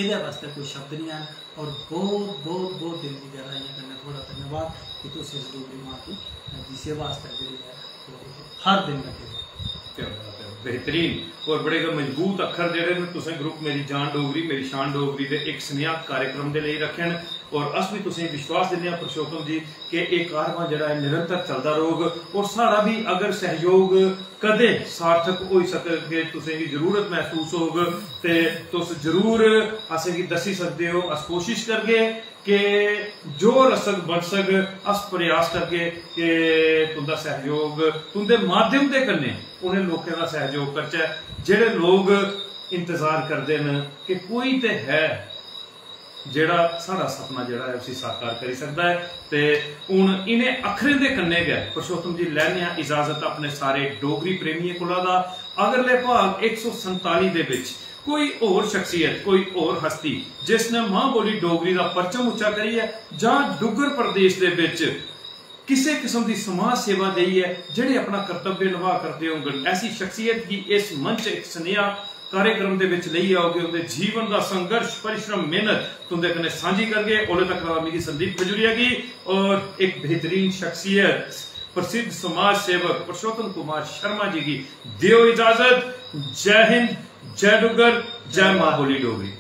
एह्दे वास्तै कोई शब्द नहीं हैन और बहुत, बहुत, बहुत दिल दी गैहराइयें कन्नै थुआढ़ा धन्यवाद कि तुस इस डोगरी मां दी, अ, दी सेवा आस्तै जेह्ड़ी ऐ ओह् हर दिन लग्गे दे ओ। क्या बात है, बेहतरीन। और बड़े गै मजबूत अक्खर जेह्ड़े न तुसें ग्रुप मेरी जान डोगरी, मेरी शान डोगरी दे इक सनेहा कार्यक्रम दे लेई रक्खे न। और अस भी तुसें विश्वास दिन्ने आं पुरुषोत्तम जी कि एह् कारवां जेह्ड़ा ऐ निरंतर चलदा रौह्ग। और साढ़ा बी अगर सैहयोग कदें सार्थक होई सकग, तुसें गी जरूरत मसूस होग ते तुस जरूर असेंगी दस्सी सकदे ओ। अस कोशिश करगे कि जो रसग बरसग अस प्रयास करगे कि तुंदा सैहयोग, तुंदे माध्यम दे कन्नै उ'नें लोकें दा सैहयोग करचै जेह्ड़े लोक इंतजार करदे न कि कोई ते है जेह्ड़ा साढ़ा सपना जेह्ड़ा ऐ उसी साकार करी सकदा ऐ। ते हून इ'नें अक्खरें दे कन्नै गै पुरुषोत्तम जी लैने आं इजाजत अपने सारे डोगरी प्रेमियें कोला दा। अगले भाग इक सौ संताली दे बिच कोई होर शख्सियत, कोई होर हस्ती जिसने मां बोली डोगरी दा परचम उच्चा करियै जां डुग्गर प्रदेश दे बिच किसे किस्म दी समाज सेवा देइयै जेह्ड़े अपना कर्तव्य नभाऽ करदे होङन, ऐसी शख्सियत गी इस मंच इक सनेहा कार्यक्रम दे बिच लेइयै औगे, उं'दे जीवन दा संघर्ष, परिश्रम, मेहनत तुं'दे कन्नै सांझी करगे। ओल्ले तक मिगी संदीप खजूरिया गी और इक बेहतरीन शख्सियत प्रसिद्ध समाज सेवक पुरुषोत्तम कुमार शर्मा जी गी देओ इजाजत। जय हिंद, जय डुग्गर, जय मां बोली डोगरी।